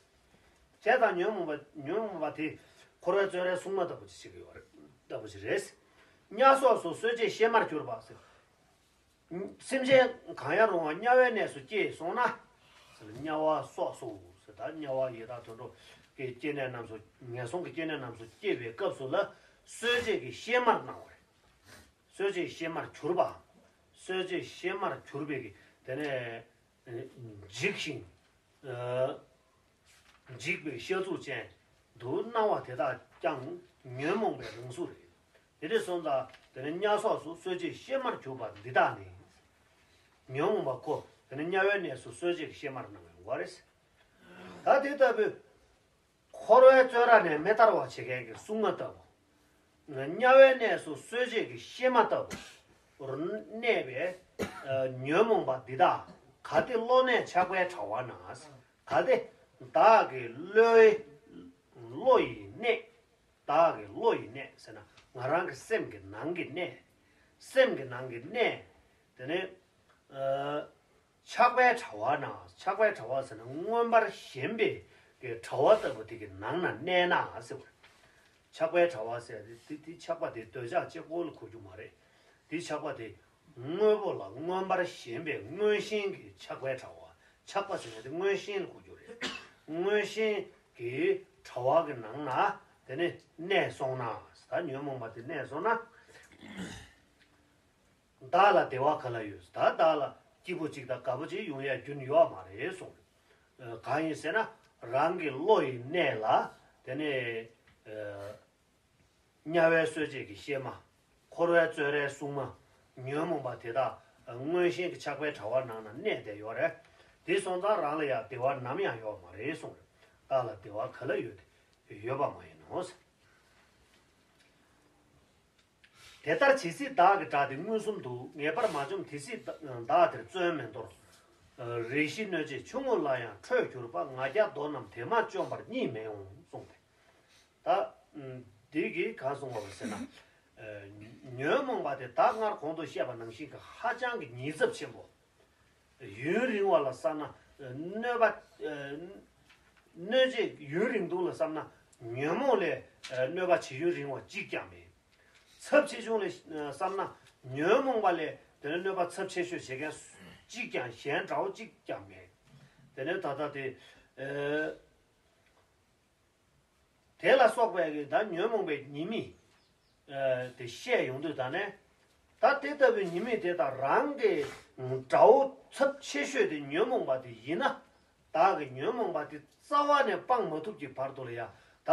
ཙང་ཉོན་མོངས་པ་ཉོན་མོངས་པ་དེ་འཁོར་བའི་བཙོན་རའི་སྲུང་མ་ལྟ་བུ་ཅིག་བྱེད་ཀྱི་ཡོད་རེད། ལྟ་བུ་ཅིག་རེད། དམྱལ་སོགས་སུ་གསོད་བྱེད་གཤེད་མར་གྱུར་པ་ཟེར། སེམས་ཅན་གང་ཡང་རུང་བ་དམྱལ་བའི་གནས་སུ་སྐྱེས་སོང་ན། དམྱལ་བ་སོགས་སུ་ཟེར། ད་དམྱལ་བ་ཡི་དྭགས་དུད་འགྲོ་གི་སྐྱེ་གནས་རྣམས་སུ་ངན་སོང་གི་སྐྱེ་གནས་རྣམས་སུ་སྐྱེ་བའི་སྐབས་སུ་ལ་གསོད་བྱེད་ཀྱི་གཤེད་མར་སྣང་བ་རེད། གསོད་བྱེད་གཤེད་མར་གྱུར་པའམ། གསོད་བྱེད་གཤེད་མར་གྱུར་པའི་གི་དེ་ནས་འཇིགས་ཤིང་། ཨ། འཇིགས་པའི་ཤ་ཚུགས་ཅན་དུ་སྣང་བ་དེ་དག་ཀྱང་ཉོན་མོངས་པའི་རང་གཟུགས་རེད། དེ་འདྲ་སོང་ཙང་དེ་ནི་དམྱལ་སོགས་སུ་གསོད་བྱེད་གཤེད་མར་གྱུར་པ་འདི་དག་ནི། ཉོན་མོངས་པ་ཁོ་དེ་ནི་དམྱལ་བའི་གནས་སུ་གསོད་བྱེད་ཀྱི་གཤེད་མར་སྣང་བའི་འོ་རེད། ད་དེ་ལྟ་བུའི་འཁོར་བའི་བཙོན་ར་ནས་མི་ཐར་བར་བྱེད་མཁན་གྱི་སྲུང་མ་ལྟ་བུ། དམྱལ་བའི་གནས་སུ་གསོད་བྱེད་ཀྱི་གཤེད་མ་ལྟ་བུར་གནས་པའི་ཉོན་མོངས་པ་འདི་དག་གལ་ཏེ་བློ་གནས་ཆགས་པའི་དྲ་བ་ན། གལ་ཏེ་བདག་གི་བློའི་བློ་ཡི་གནས། བདག་གི་བློ་ཡི་གནས་ཟེར་ན་ང་རང་གི་སེམས་ཀྱི་ནང་གི་གནས། སེམས་ཀྱི་ནང་གི་གནས། དེ་ནས་ཆགས་པའི་དྲ་བ་ན། ཆགས་པའི་དྲ་བ་ཟེར་ན་མངོན་པར་ཞེན་པའི་གི་དྲ་བ་ལྟ་བུ་དེ་གི་ནང་ན་གནས་ན་ཟེར་བ། ཆགས་པའི་དྲ་བ་ཟེར་དེ་དེ་དེ་ཆགས་པ་དེ་འདོད་ཆགས་གཅིག་པོ་ལ་གོ་རྒྱུ་མ་རེད། དེ་ཆགས་པ་དེ་དངོས་པོ་ལ་མངོན་པར་ཞེན་པའི་མངོན་ཞེན་གྱི་ཆགས་པའི་དྲ་བ། ཆགས་པ་ཟེར་ན་དེ་མངོན་ཞེན་ལ་གོ་རྒྱུ་རེད། མངོན་ཞེན་གྱི་དྲ་བ་གི་ནང་ན་དེ་ནི་གནས་སོང་ན། ད་ཉོན་མོངས་པ་དེ་གནས་སོང་ན། བདག་ལ་བདེ་བ་ག་ལ་ཡོད། ད་བདག་ལ་སྐྱིད་པོ་གཅིག་དང་དགའ་པོ་གཅིག་ཡོང་ཡ་རྒྱུ་ཡོད་མ་རེད་གསུངས། གང་ཡིན་ཟེར་ན་རང་གི་བློ་ཡི་གནས་ལ་དེ་ནས་དམྱལ་བའི་གསོད་བྱེད་ཀྱི་གཤེད་མ། འཁོར་བའི་བཙོན་རའི་སྲུང་མ། ཉོན་མོངས་པ་དེ་དག་མངོན་ཞེན་གྱི་ཆགས་པའི་དྲ་བ་ནང་ན་གནས་བསྡད་ཡོད་རེད། དེ་སོང་ཙང་རང་ལ་ཡང་བདེ་བ་ནམ་ཡང་ཡོད་མ་རེད་གསུངས། བདག་ལ་བདེ་བ་ག་ལ་ཡོད་དེ་ཡོད་པ་མ་ཡིན་ནོ། དེ་ལྟར་ཇི་སྲིད་བདག་གི་དགྲ་དེ་མངོན་སུམ་དུ་ངེས་པར་མ་འཇོམས་དེ་སྲིད་བདག་དེར་བརྩོན་མི་འདོར། རེ་ཞིག་གནོད་བྱེད་ཆུང་ངུ་ལ་ཡང་ཁྲོས་གྱུར་པ་ང་རྒྱལ་གདོན་རྣམས་དེ་མ་བཅོམ་པར་གཉིད་མི་འོང་གསུངས་ཏེ། ད་འདི་གིས་གང་གསུངས་པ་ཟེར་ན། ཉོན་མོངས་པ་དེ་ད་སྔར་གོང་དུ་བཤད་པ་ནང་བཞིན་གྱི་ཧ་ཅང་གི་ཉེན་ཚབས་ཆེན་པོ། ཡུན་རིང་བ་ལ་བསམ་ན་གནོད་པ། གནོད་བྱེད་ཡུན་རིང་དུ་ལ་བསམ་ན་ཉོན་མོངས་ལས་གནོད་པ་ཇི་ཡུན་རིང་བ་གཅིག་ཀྱང་མེད། ཚབས་ཆེ་ཆུང་ལས་བསམ་ན་ཉོན་མོངས་པ་ལས་དེ་ནས་གནོད་པ་ཚབས་ཆེ་ཤོས་བྱེད་མཁན་གཅིག་ཀྱང་གཞན་འདྲ་བོ་གཅིག་ཀྱང་མེད། དེ་ནས་ད་ལྟ་དེ། དེ་ལ་སོགས་པའི་གི་ད་ཉོན་མོངས་པའི་ཉེས་དམིགས། དེ་བཤད་ཡོང་དུས་ད་ནས། ད་དེ་ལྟ་བུའི་ཉེས་དམིགས་དེ་དག་རང་གི་དགྲ་བོ་ཚབས་ཆེ་ཤོས་དེ་ཉོན་མོངས་པ་དེ་ཡིན་ན། བདག་གི་ཉོན་མོངས་པ་དེ་རྩ་བ་ནས་སྤང་མ་ཐུབ་ཀྱི་བར་དུ་ལ་ཡ། ད་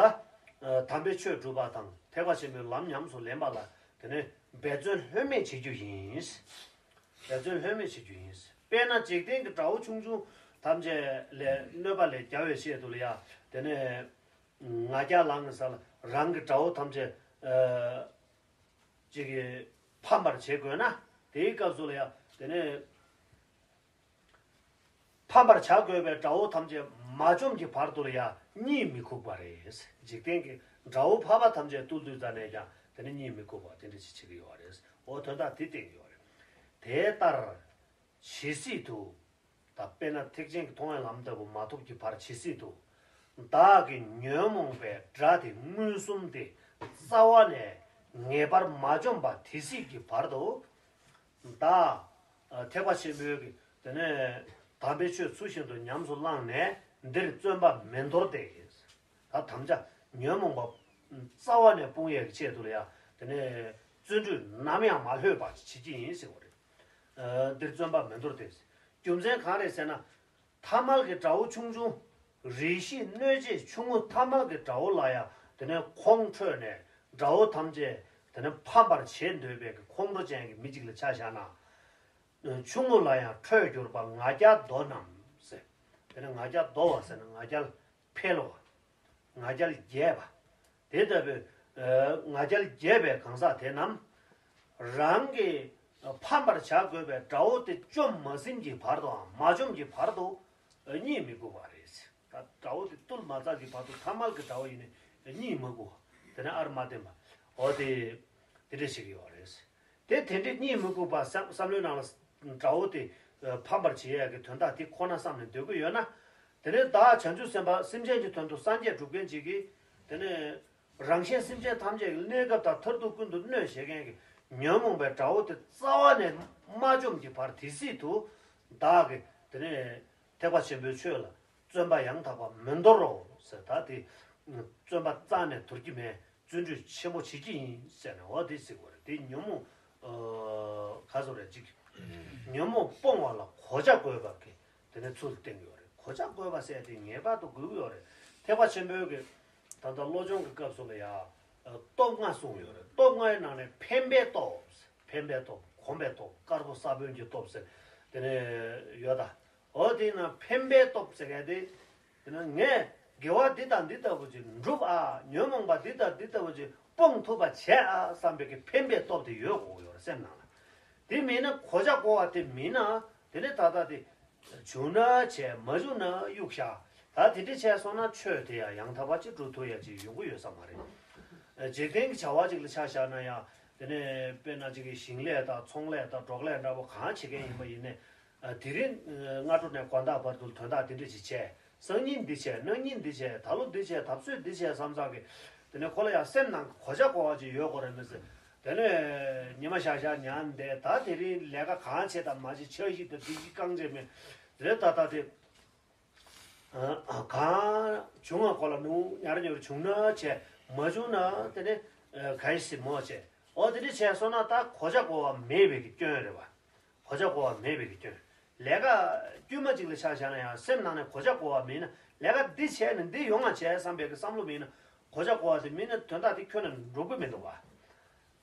དམ་པའི་ཆོས་སྒྲུབ་པ་དང་ཐེག་པ་ཆེན་པོའི་ལམ་ཉམས་སུ་ལེན་པ་ལ་དེ་ནས་འབད་བརྩོན་ལྷོད་མེད་བྱེད་རྒྱུ་ཡིན། འབད་བརྩོན་ལྷོད་མེད་བྱེད་རྒྱུ་ཡིན། དཔེར་ན་འཇིག་རྟེན་གྱི་དགྲ་བོ་ཆུང་ཆུང་ཐམས་ཅད་ལས་གནོད་པ་ལས་རྒྱལ་བའི་ཆེད་དུ་ལ་ཡ། དེ་ནས་ང་རྒྱལ་ལངས་ས་ལ་རང་གི་དགྲ་བོ་ཐམས་ཅད་ཅིག་གིས་ཕམ་པར་བྱེད་དགོས་ན། དེའི་སྐབས་སུ་ལ་ཡ་དེ་ནས་ཕམ་པར་བྱ་དགོས་པའི་དགྲ་བོ་ཐམས་ཅད་མ་བཅོམ་གྱི་བར་དུ་ལ་ཡ་གཉིད་མི་ཁུག་པ་རེད། འཇིག་རྟེན་གྱི་དགྲ་བོ་ཕལ་པ་ཐམས་ཅད་བཏུལ་དུས་ཙ་ནས་ཀྱང་དེ་ནས་གཉིད་མི་ཁུག་པ་དེ་འདྲ་ཞིག་བྱེད་ཀྱི་ཡོད་རེད། འོ་དོན་དག་དེ་བསྟན་གྱི་ཡོད་རེད། དེ་ལྟར་ཇི་སྲིད་དུ། ད་དཔེར་ན་ཐེག་ཆེན་གྱི་མཐོང་བའི་ལམ་ལྟ་བུ་མ་ཐོབ་ཀྱི་བར་ཇི་སྲིད་དུ། བདག་གི་ཉོན་མོངས་པའི་དགྲ་དེ་མངོན་སུམ་དེ་རྩ་བ་ནས་ངེས་པར་མ་འཇོམས་པ་དེ་སྲིད་ཀྱི་བར་དུ། བདག་ཐེག་པ་ཆེན་པོའི་གི་དེ་ནས་དམ་པའི་ཆོས་ཚུལ་བཞིན་དུ་ཉམས་སུ་བླངས་ནས་འདིར་བརྩོན་པ་མི་འདོར་ཏེ། ད་དམ་བཅའ་ཉོན་མོངས་པ་རྩ་བ་ནས་སྤོང་ཡས་ཀྱི་ཆེད་དུ་ལ་ཡ་དེ་ནས་བརྩོན་འགྲུས་ནམ་ཡང་མ་ལྷོད་པ་བྱེད་ཀྱི་ཡིན་ཟེར་བ་རེད། འདིར་བརྩོན་པ་མི་འདོར་ཏེ། རྒྱུ་མཚན་གང་རེད་ཟེར་ན། ཐ་མལ་གྱི་དགྲ་བོ་ཆུང་ཆུང་། རེ་ཞིག་གནོད་བྱེད་ཆུང་ངུ་ཐ་མལ་གྱི་དགྲ་བོ་ལ་ཡང་དེ་ནས་ཁོང་ཁྲོས་ནས་དགྲ་བོ་ཐམས་ཅད་དེ་ནས་ཕམ་པར་བྱེད་འདོད་པའི་གི་ཁོང་ཁྲོ་ཅན་གྱི་མི་གཅིག་ལ་ཆ་བཞག་ན། ཆུང་ངུ་ལ་ཡང་ཁྲོས་གྱུར་པ་ང་རྒྱལ་གདོན་རྣམས་ཟེར། དེ་ནས་ང་རྒྱལ་གདོན་པ་ཟེར་ན་ང་རྒྱལ་འཕེལ་བ། ང་རྒྱལ་རྒྱས་པ། དེ་ལྟ་བུའི་ང་རྒྱལ་རྒྱས་པའི་གང་ཟག་དེ་རྣམས། རང་གི་ཕམ་པར་བྱ་དགོས་པའི་དགྲ་བོ་དེ་བཅོམ་མ་ཟིན་གྱི་བར་དུའམ་མ་བཅོམ་གྱི་བར་དུ་གཉིད་མི་ཁུག་པ་རེད། ད་དགྲ་བོ་དེ་བཏུལ་མ་ཚར་གྱི་བར་དུ་ཐ་མལ་གྱི་དགྲ་བོ་ཡིན་ནའི་གཉིད་མི་ཁུག་པ། དེ་ནས་ཨར་མ་བསྟན་པ། འོ་དེ་དེ་འདྲ་ཞིག་ཡོད་རེད། དེ་དེ་འདྲའི་གཉིད་མི་ཁུག་པ་བསམ་བསམ་བློའི་ནང་ལ་དགྲ་བོ་དེ་ཕམ་པར་བྱེད་ཡས་ཀྱི་དོན་དག་དེ་ཁོ་ན་བསམ་ནས་སྡོད་ཀྱི་ཡོད་ན། དེ་ནས་བདག་བྱང་ཆུབ་སེམས་དཔའ་སེམས་ཅན་གྱི་དོན་དུ་སངས་རྒྱས་སྒྲུབ་མཁན་ཅིག་གིས་དེ་ནས་རང་གཞན་སེམས་ཅན་ཐམས་ཅད་ཀྱི་གནས་སྐབས་དང་མཐར་ཐུག་ཀུན་ཏུ་གནོད་བྱེད་མཁན་གྱི་ཉོན་མོངས་པའི་དགྲ་བོ་དེ་རྩ་བ་ནས་མ་བཅོམ་གྱི་བར་དེ་སྲིད་དུ་བདག་གིས་དེ་ནས་ཐེག་པ་ཆེན་པོའི་ཆོས་ལ་བརྩོན་པ་ཡང་དག་པ་མི་འདོར་རོ་ཟེར། ད་དེ་བརྩོན་པ་རྩ་ནས་དོར་གྱི་མེད། བརྩོན་འགྲུས་ཆེན་པོ་བྱེད་ཀྱི་ཡིན་ཟེར་ནས་འོ་དེ་ཟེར་དགོས་རེད། དེ་ཉོན་མོངས་ག་ཟེར་རེད་ཅིག་ཉོན་མོངས་སྤོང་བ་ལ་གོ་ཆ་བགོས་པ་གི་དེ་ནས་ཚུལ་བསྟན་ཡོད་རེད། གོ་ཆ་བགོས་པ་ཟེར་དེ་ངེས་པར་དུ་དགོས་ཀྱི་ཡོད་རེད། ཐེག་པ་ཆེན་པོའི་གི་ད་ལྟ་བློ་སྦྱོང་གི་སྐབས་སུ་ལ་ཡ་སྟོབས་ལྔ་གསུངས་ཡོད་རེད། སྟོབས་ལྔའི་ནང་ནས་འཕེན་པའི་སྟོབས། འཕེན་པའི་སྟོབས། གོམས་པའི་སྟོབས། དཀར་པོ་ས་བོན་གྱི་སྟོབས་ཟེར་དེ་ནས་ཡོད་ད། འོ་དེ་ན་འཕེན་པའི་སྟོབས་ཟེར་མཁན་དེ། དེ་ན་ངས་དགེ་བ་འདི་དང་འདི་ལྟ་བུ་ཅིག་འགྲུབ་ཨ། ཉོན་མོངས་པ་འདི་དང་འདི་ལྟ་བུ་ཅིག་སྤོང་ཐུབ་པ་བྱས་ཨ་བསམ་པའི་གི་འཕེན་པའི་སྟོབས་དེ་ཡོད་དགོས་ཡོད་རེད་སེམས་ནང་ལ། དེ་མིན་ན་གོ་ཆ་བགོ་བ་དེ་མིན་ན་དེ་ནི་ད་ལྟ་དེ་བྱུང་ན་བྱས་མ་བྱུང་ན་གཡུག་བཞག་ད་དེ་འདྲ་བྱས་སོང་ན་ཆོས་དེ་ཡང་ཡང་དག་པ་ཅིག་འགྲུབ་ཐུབ་ཡ་ཅིག་ཡོང་གི་ཡོད་ས་མ་རེད། འཇིག་རྟེན་གྱི་བྱ་བ་ཅིག་ལ་ཆ་བཞག་ན་ཡང་དེ་ནས་དཔེར་ན་ཅིག་གི་ཞིང་ལས་དང་ཚོང་ལས་དང་འབྲོག་ལས་འདྲ་པོ་གང་བྱེད་མཁན་ཡིན་པ་ཡིན་ནའི། ཨ། དེ་རིང་སྔ་དྲོ་ནས་དགོང་དག་བར་དུ་དོན་དག་དེ་འདྲ་ཞིག་བྱས། སང་ཉིན་འདི་བྱས། གནངས་ཉིན་འདི་བྱས། ད་ལོ་འདི་བྱས། ད་གཟོད་འདི་བྱས་བསམ་བསམ་གི། དེ་ནས་ཁོ་ལ་ཡང་སེམས་ནང་གི་གོ་ཆ་བགོ་བ་ཅིག་ཡོད་དགོས་རེད་མི་ཟེར། དེ་ནས་ཉི་མ་ཤར་ཤར་ཉལ་བསྡད། ད་དེ་རིང་ལས་ཀ་གང་བྱེད་དང་མ་བྱེད། འཆར་གཞི་དང་སྒྲིག་གཞི་རྐང་བྱེད་མེད་རེད། ད་ལྟ་དེ། ཨ། གང་བྱུང་བ་ཁོ་ལ་ནུ་ཉར་ཉོར་བྱུང་ན་བྱས། མ་བྱུང་ན་དེ་ནས་ག་ཡི་སྲིད་མོ་བྱས། འོ་དེ་འདྲ་བྱས་སོང་ན་ད་གོ་ཆ་བགོ་བ་མེད་པའི་གི་སྐྱོན་རེད་བ། གོ་ཆ་བགོ་བ་མེད་པའི་གི་སྐྱོན། ལས་ཀ་དཀྱུས་མ་ཅིག་ལ་ཆ་བཞག་ན་ཡང་སེམས་ནང་ནས་གོ་ཆ་བགོ་བ་མེད་ན། ལས་ཀ་འདི་བྱས་ནས་འདི་ཡོང་བ་བྱས་བསམ་པའི་གི་བསམ་བློ་མེད་ན། གོ་ཆ་བགོ་བ་དེ་མེད་ན་དོན་དག་དེ་ཁྱོན་ནས་འགྲུབ་གི་མི་འདུག་བ།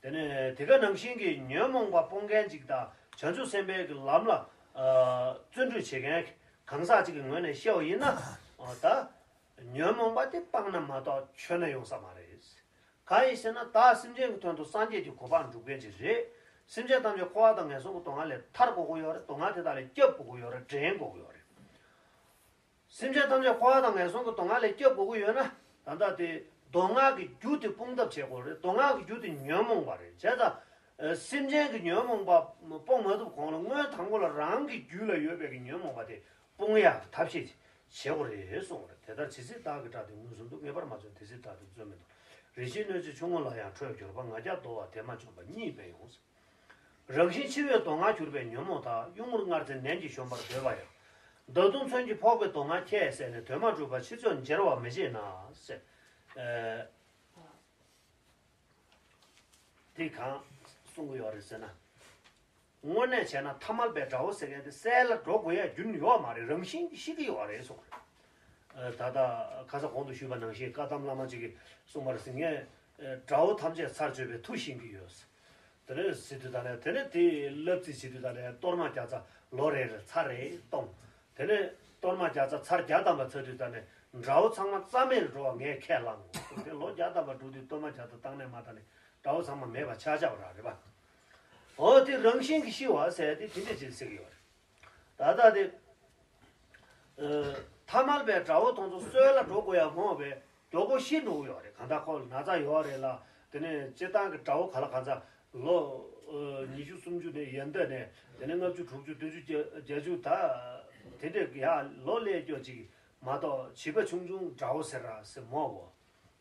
དེ་ནས་དེ་ག་ནང་བཞིན་གྱི་ཉོན་མོངས་པ་སྤོང་མཁན་ཅིག་དང་བྱང་ཆུབ་སེམས་དཔའི་གི་ལམ་ལ་བརྩོན་འགྲུས་བྱེད་མཁན་གང་ཟག་ཅིག་གི་ངོས་ནས་བཤད་པ་ཡིན་ན། ད་ཉོན་མོངས་པ་དེ་སྤངས་ན་མ་གཏོགས་ཆོད་ན་ཡོང་ས་མ་རེད། གང་ཡིན་ཟེར་ན་བདག་སེམས་ཅན་གྱི་དོན་དུ་སངས་རྒྱས་ཀྱི་གོ་འཕང་སྒྲུབ་མཁན་ཅིག་རེད། སེམས་ཅན་ཐམས་ཅད་འཁོར་བ་དང་ངན་སོང་གི་སྡུག་བསྔལ་ལས་ཐར་དགོས་ཀྱི་ཡོད་རེད། སྡུག་བསྔལ་དེ་དག་ལས་སྐྱོབ་དགོས་ཀྱི་ཡོད་རེད། འདྲེན་དགོས་ཀྱི་ཡོད་རེད། སེམས་ཅན་ཐམས་ཅད་འཁོར་བ་དང་ངན་སོང་གི་སྡུག་བསྔལ་ལས་སྐྱོབ་དགོས་ཀྱི་ཡོད་ན། ད་ལྟ་དེ་སྡུག་བསྔལ་གྱི་རྒྱུ་དེ་སྤོང་ཐབས་བྱེད་དགོས་རེད། སྡུག་བསྔལ་གྱི་རྒྱུ་དེ་ཉོན་མོངས་པ་རེད། བྱས་ཙང་། ཨ། སེམས་ཅན་གྱི་ཉོན་མོངས་པ་སྤོང་མ་ཐུབ་གོང་ལ་སྔོན་དང་པོ་ལ་རང་གི་རྒྱུད་ལ་ཡོད་པའི་གི་ཉོན་མོངས་པ་དེ་སྤོང་ཡག་གི་ཐབས་ཤེས་བྱེད་དགོས་རེད་གསུངས་པ་རེད། དེ་ལྟར་ཇི་སྲིད་བདག་གི་བཀྲག་དེ་མངོན་སུམ་དུ། ངེས་པར་མ་བྱུང་དེ་སྲིད་བདག་ཏུ་བརྩོན་མི་འདོར། རེ་ཞིག་གནོད་བྱེད་ཆུང་ངུ་ལ་ཡང་ཁྲོས་གྱུར་པ། ང་རྒྱལ་བདོ་བ་དེ་མ་བྱུང་བ་གཉིས་པས་ཡོང་། རང་བཞིན་འཆི་བའི་སྡུག་བསྔལ་གྱུར་པའི་ཉོན་མོངས་དག་གཡུང་མོར་སྔར་འཛིན་ནན་གྱིས་གཞོམ་པར་འདོད་པ་ཡང་། ད་དུང་མཚོན་གྱིས་ཕོག་པའི་སྡུག་བསྔལ་ཁྱད་བསད་ནས། དོན་མ་གྲུབ་པར་ཕྱིར་ཚུར་འབྱེར་བར་མི་བྱེད་ན་ཟེར། ཨ། འདི་གང་གསུང་གི་ཡོད་རེད་ཟེར་ན། དངོས་གནས་བྱས་ན་ཐ་མལ་པའི་དགྲ་བོ་ཟེར་མཁན་དེ་བསད་ལ་འགྲོ་དགོས་ཡ་རྒྱུན་ཡོད་མ་རེད། རང་བཞིན་གྱིས་ཤི་གི་ཡོད་རེད་གསུངས། ཨ། ད་ལྟ་ཁ་ས་གོང་དུ་ཞུས་པ་ནང་བཞིན་བཀའ་གདམས་བླ་མ་གཅིག་གིས་གསུངས་པར་ཟིན་ངས། ཨ། དགྲ་བོ་ཐམས་ཅད་ཚར་གཅོད་པའི་མཐུ་བཞེངས་ཀྱི་ཡོད། དེ་ནས་ཟེར་དུས་ད་ནས་དེ་ནས་དེ་བསླབ་རྩིས་བྱེད་དུས་ད་ནས་གཏོར་མ་བརྒྱ་རྩ་ལོ་རེ་རེར་ཚར་རེ་གཏོང་། དེ་ནས་གཏོར་མ་བརྒྱ་རྩ་ཚར་བརྒྱ་བཏང་བ་ཚར་དུས་ད་ནས་དགྲ་བོ་ཚང་མ་རྩ་མེད་ལ་འགྲོ་བ་ངས་ཁས་བླངས། དེ་ལོ་བརྒྱ་བཏང་བ་འགྲོ་དུས་གཏོར་མ་བརྒྱ་རྩ་བཏང་ནས་མ་བཏང་ནས་དགྲ་བོ་ཚང་མ་མེད་པ་ཆགས་ཆགས་པ་རང་རེད་པ། འོ་དེ་རང་བཞིན་གྱིས་ཤི་བ་ཟེར་དེ་དེ་འདྲས་ཅིག་ཟེར་གྱི་ཡོད་རེད། ད་ལྟ་དེ། ཨ། ཐ་མལ་པའི་དགྲ་བོ་དེ་ཚོ་གསོད་ལ་འགྲོ་དགོས་ཡ་མ་འོངས་པའི་མགྱོགས་པོ་ཤི་འགྲོ་གི་ཡོད་རེད། གང་ལྟར་ཁོ་ན་ཚ་ཡོད་རེད་ལ། དེ་ནས་སྤྱིར་བཏང་གི་དགྲ་བོ་ག་ལ་གང་འཚམ་ལོ། ཨ། ཉི་ཤུ་སུམ་ཅུ་ནས་ཡན་ད་ནས་དེ་ནས་ལྔ་བཅུ་དྲུག་ཅུ་བདུན་ཅུ་བརྒྱད་ཅུ་ད་དེ་འདྲས་ཡ་ལོ་ལས་སྐྱོ་ཅིག་མ་གཏོགས་བྱིས་པ་ཆུང་ཆུང་དགྲ་བོ་ཟེར་ར་ཟེར་མ་འོ།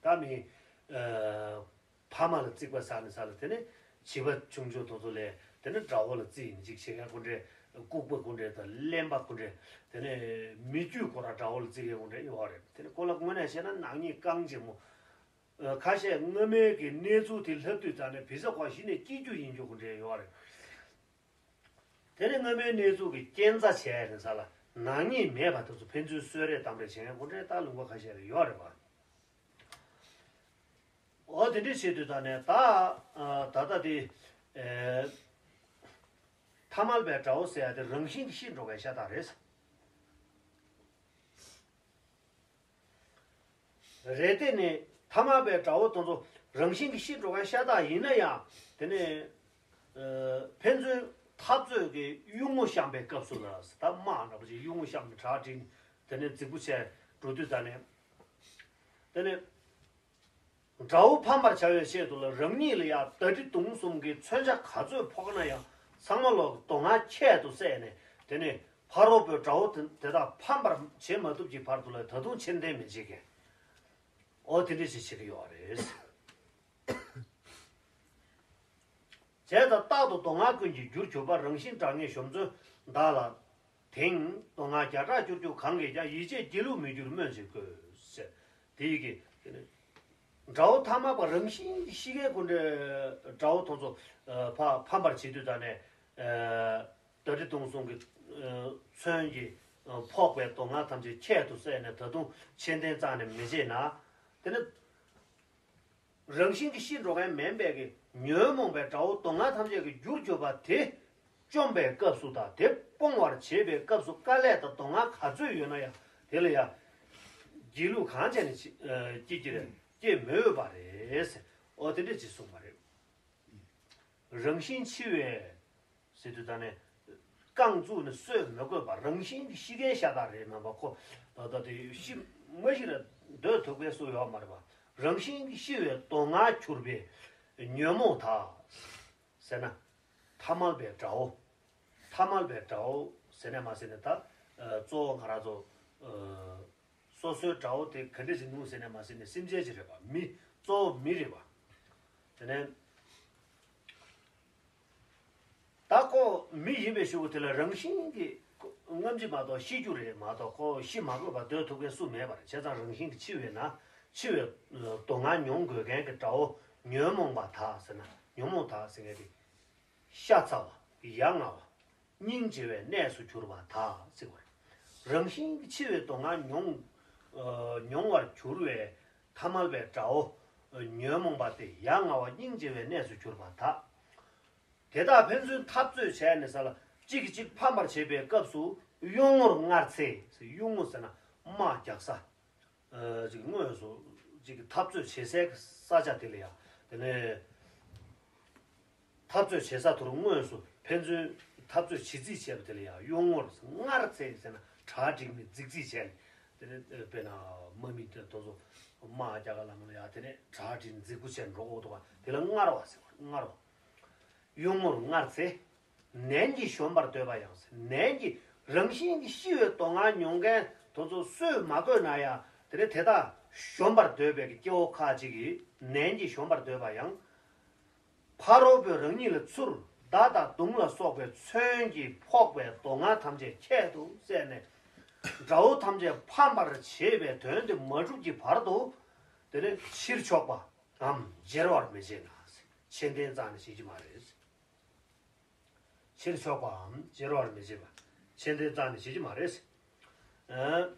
ད་མི། ཨ། ཕ་མ་ལ་བརྩིགས་པ་ཟ་ནས་ཟ་ལ་དེ་ནས་བྱིས་པ་ཆུང་ཆུང་དེ་ཚོ་ལས་དེ་ནས་དགྲ་བོ་ལ་བརྩིས་ཡིན་ཅིག་བྱེད་མཁན་ཁོ་འདྲས། ལྐུགས་པ་ཁོ་འདྲས་དང་གླེན་པ་ཁོ་འདྲས། དེ་ནས་མི་རྒྱུད་ཁོ་རང་དགྲ་བོ་ལ་བརྩི་མཁན་ཁོ་འདྲས་ཡོད་རེད། དེ་ནས་ཁོ་ལ་དངོས་གནས་བཤད་ན་ནག་ཉེས་རྐང་རྗེན་མོ། ཨ། ཁ་ཤས་སྔ་མའི་གི་གནས་ཚུལ་དེ་ལྷབ་དུས་ཙང་ནས་བི་ས་ཁོ་གཞི་ནས་སྐྱིད་རྒྱུ་ཡིན་རྒྱུ་ཁོ་འདྲས་ཡོད་རེད། དེ་ནས་སྔ་མའི་གནས་ཚུལ་གི་རྐྱེན་རྩ་བྱས་ནས་ས་ལ་ནག་ཉེས་མེད་པ་དེ་ཚོ་ཕན་ཚུན་གསོད་རེས་གཏམ་རེས་བྱེད་མཁན་ཁོ་འདྲས་ད་ལུང་པ་ཁ་ཤས་ལ་ཡོད་རེད་པ། འོ་དེ་འདྲ་བྱེད་དུས་ད་ནས་ད། ཨ། ད་ལྟ་དེ། ཨེ། ཐ་མལ་པའི་དགྲ་བོ་ཟེར་ཡ་དེ་རང་བཞིན་གྱིས་ཤི་འགྲོ་མཁན་ཤ་སྟག་རེད། རེད་དེ་ནི་ཐ་མལ་པའི་དགྲ་བོ་དེ་ཚོ་རང་བཞིན་གྱིས་ཤི་འགྲོ་མཁན་ཤ་སྟག་ཡིན་ན་ཡང་དེ་ནི། ཨ། ཕན་ཚུན་འཐབ་རྩོད་ཀྱི་གཡུལ་ངོ་བཤམས་པའི་སྐབས་སུ་ལ་ད་དམག་འདྲ་པོ་ཅིག་གཡུལ་ངོ་བཤམས་ནས་གྲ་སྒྲིག་ནས་དེ་ནས་རྫིག་པོ་བྱས་འགྲོ་དུས་ད་ནས་དེ་ནས། དགྲ་བོ་ཕམ་པར་བྱ་བའི་ཆེད་དུ་ལ་རང་ཉིད་ལ་ཡང་མདའ་གྲི་མདུང་གསུམ་གྱི་མཚོན་ཆ་ག་ཚོད་ཕོག་ན་ཡང་ཚང་མ་ལོག་སྡུག་བསྔལ་ཁྱད་དུ་བསད་ནས་དེ་ནས་ཕ་རོལ་པོའི་དགྲ་བོ་དེ་དེ་དག་ཕམ་པར་བྱེད་མ་ཐུབ་ཀྱི་བར་དུ་ལ་ད་དུང་ཕྱིར་འཐེན་མི་བྱེད་མཁན། འོ་དེ་འདྲ་ཞིག་བྱེད་ཀྱི་ཡོད་རེད། བྱས་ཙང་རྟག་ཏུ་སྡུག་བསྔལ་ཀུན་གྱི་རྒྱུར་གྱུར་པ། རང་བཞིན་དགྲ་ངེས་གཞོམ་བརྩོན་བདག་ལ་དེང་། སྡུག་བསྔལ་བརྒྱ་ཕྲག་བསྐྱུར་གྱུར་གང་གིས་ཀྱང་། ཡིད་ཆེས་སྒྱིད་ལུག་མི་འགྱུར་སྨོན་ཅིང་བསྐུལ་ཟེར། དེ་ཡི་གེ། དགྲ་བོ་ཐ་མལ་པ་རང་བཞིན་གྱིས་ཤི་མཁན་ཁོ་འདྲའི་དགྲ་བོ་དེ་ཚོ་ཕ་ཕམ་པར་བྱེད་དུས་ད་ནས། མདའ་གྲི་མདུང་གསུམ་གྱི་མཚོན་གྱིས་ཕོག་པའི་སྡུག་བསྔལ་ཐམས་ཅད་ཁྱད་དུ་བསད་ནས་ད་དུང་ཕྱིར་འཐེན་རྩ་ནས་མི་བྱེད་ན། དེ་ནི། རང་བཞིན་གྱིས་ཤི་འགྲོ་མཁན་མིན་པའི་གི་ཉོན་མོངས་པའི་དགྲ་བོ་སྡུག་བསྔལ་ཐམས་ཅད་ཀྱི་རྒྱུར་གྱུར་པ་དེ་བཅོམ་པའི་སྐབས་སུ་དང་དེ་སྤོང་བར་བྱེད་པའི་སྐབས་སུ་དཀའ་ལས་དང་སྡུག་བསྔལ་ག་ཚོད་ཡོད་ན་ཡང་དེ་ལ་ཡང་ སྒྱིད་ལུག་གང་བྱས་ནས་སྐྱེ་སྐྱེ་གྱི་རེད། སྐྱེ་མི་འོས་པ་རེད་ཟེར། ཨོ་དེ་འདྲས་ཅིག་གསུངས་པ་རེད། རང་བཞིན་འཆི་བས་ཟེར་དུས་ད་ནས་རྐང་བཙུགས་ནས་གསོད་མི་དགོས་པ། རང་བཞིན་གྱིས་ཤི་མཁན་ཤ་སྟག་རེད། མ་པ་ཁོ་ད་ལྟ་དེ་ཤི་མ་ཤི་ར་སྡོད་ཐུབ་མཁན་སུ་ཡོད་མ་རེད་པ། རང་བཞིན་གྱིས་ཤི་བའི་སྡུག་བསྔལ་གྱུར་པའི་ཉོན་མོངས་དག་ཟེར་ན། ཐ་མལ་པའི་དགྲ་བོ། ཐ་མལ་པའི་དགྲ་བོ་ཟེར་ནས་མ་ཟེར་ནས་ད། ཨ་གཙོ་བོ་ང་རང་ཚོ། ཨ་སོ་སོའི་དགྲ་བོ་དེ་ག་འདྲས་ཞིག་ནུས་ཟེར་ནས་མ་ཟེར་ནས་སེམས་ཅན་ཅིག་རེད་པ། མི། གཙོ་བོ་མི་རེད་པ། དེ་ནས་ད་ཁོ་མི་ཡིན་པའི་གཞུག་གུ་དེ་ལ་རང་བཞིན་གྱིས་ཁོ་རྔམ་བརྗིད་མ་གཏོགས་ཤི་རྒྱུ་རེད་མ་གཏོགས། ཁོ་ཤི་མ་དགོས་པར་སྡོད་ཐུབ་མཁན་སུ་མེད་པ་རེད། བྱས་ཙང་རང་བཞིན་གྱིས་འཆི་བས་ན། འཆི་བའི་སྡུག་བསྔལ་མྱོང་དགོས་མཁན་གྱི་དགྲ་བོ་ཉོན་མོངས་པ་དག་ཟེར་ན། ཉོན་མོངས་དག་ཟེར་མཁན་དེ། ཤ་ཚ་བ། ཡ་ང་བ། སྙིང་རྗེ་བའི་གནས་སུ་གྱུར་པ་དག་ཟེར་བ་རེད། རང་བཞིན་གྱིས་འཆི་བའི་སྡུག་བསྔལ་མྱོང་། ཨ་མྱོང་བར་གྱུར་བའི་ཐ་མལ་པའི་དགྲ་བོ། ཨ་ཉོན་མོངས་པ་སྟེ། ཡ་ང་བ། སྙིང་རྗེ་བའི་གནས་སུ་གྱུར་པ་དག། དེ་དག་ཕན་ཚུན་འཐབ་རྩོད་བྱས་ནས་ས་ལ་གཅིག་གིས་གཅིག་ཕམ་པར་བྱེད་པའི་སྐབས་སུ་གཡུལ་ངོར་སྔར་འཚེ། གཡུལ་ངོ་ཟེར་ན་དམག་རྒྱག་ས། ཨ་ཅིག་དངོས་སུ་ཅིག་འཐབ་རྩོད་བྱེད་སའི་ས་ཆ་དེ་ལ་ཡང་དེ་ནས་འཐབ་རྩོད་བྱེད་ས་དེ་རུ་དངོས་སུ་ཕན་ཚུན་འཐབ་རྩོད་བྱེད་རྩིས་བྱས་པ་དེ་ལ་ཡང་གཡུལ་ངོར་སྔར་འཚེ་ཟེར་ན་གྲ་སྒྲིག་ནས་རྫིག་རྫིག་བྱས་ནས། དེ་ནས་དཔེར་ན་དམག་མི་དེ་དེ་ཚོ་དམག་རྒྱག་ག་ལ་མ་ལ་ཡང་དེ་ནས་གྲ་སྒྲིག་རྫིག་པོ་བྱས་འགྲོ་གི་འདུག་ག་དེ་ལ་སྔར་བ་ཟེར་བ། སྔར་བ། གཡུལ་ངོར་སྔར་འཚེ། ནན་གྱིས་གཞོམ་པར་འདོད་པ་ཡང་། ནན་གྱིས་རང་བཞིན་གྱིས་ཤི་བའི་སྡུག་བསྔལ་མྱོང་མཁན་དེ་ཚོ་གསོད་མ་དགོས་ན་ཡང་དེ་ནས་དེ་དག་གཞོམ་པར་འདོད་པའི་སྐྱེ་བོ་ཁ་ཅིག་གིས་ནན་གྱིས་གཞོམ་པར་འདོད་པ་ཡང་། ཕ་རོལ་པོས་རང་ཉིད་ལ་ཚུར་མདའ་དང་མདུང་ལ་སོགས་པའི་མཚོན་གྱིས་ཕོག་པའི་སྡུག་བསྔལ་ཐམས་ཅད་ཁྱད་དུ་བསད་ནས། དགྲ་བོ་ཐམས་ཅད་ཕམ་པར་བྱེད་པའི་དོན་དེ་མ་གྲུབ་ཀྱི་བར་དུ་དེ་ནས་ཕྱིར་ཕྱོགས་པའམ་འབྱེར་བར་མི་བྱེད་ན། མཆན་འདན་རྩ་ནས་བྱེད་ཀྱི་མ་རེད། ཕྱིར་ཕྱོགས་པའམ་འབྱེར་བར་མི་བྱེད་པ། མཆན་འདན་རྩ་ནས་བྱེད་ཀྱི་མ་རེད། ཨ་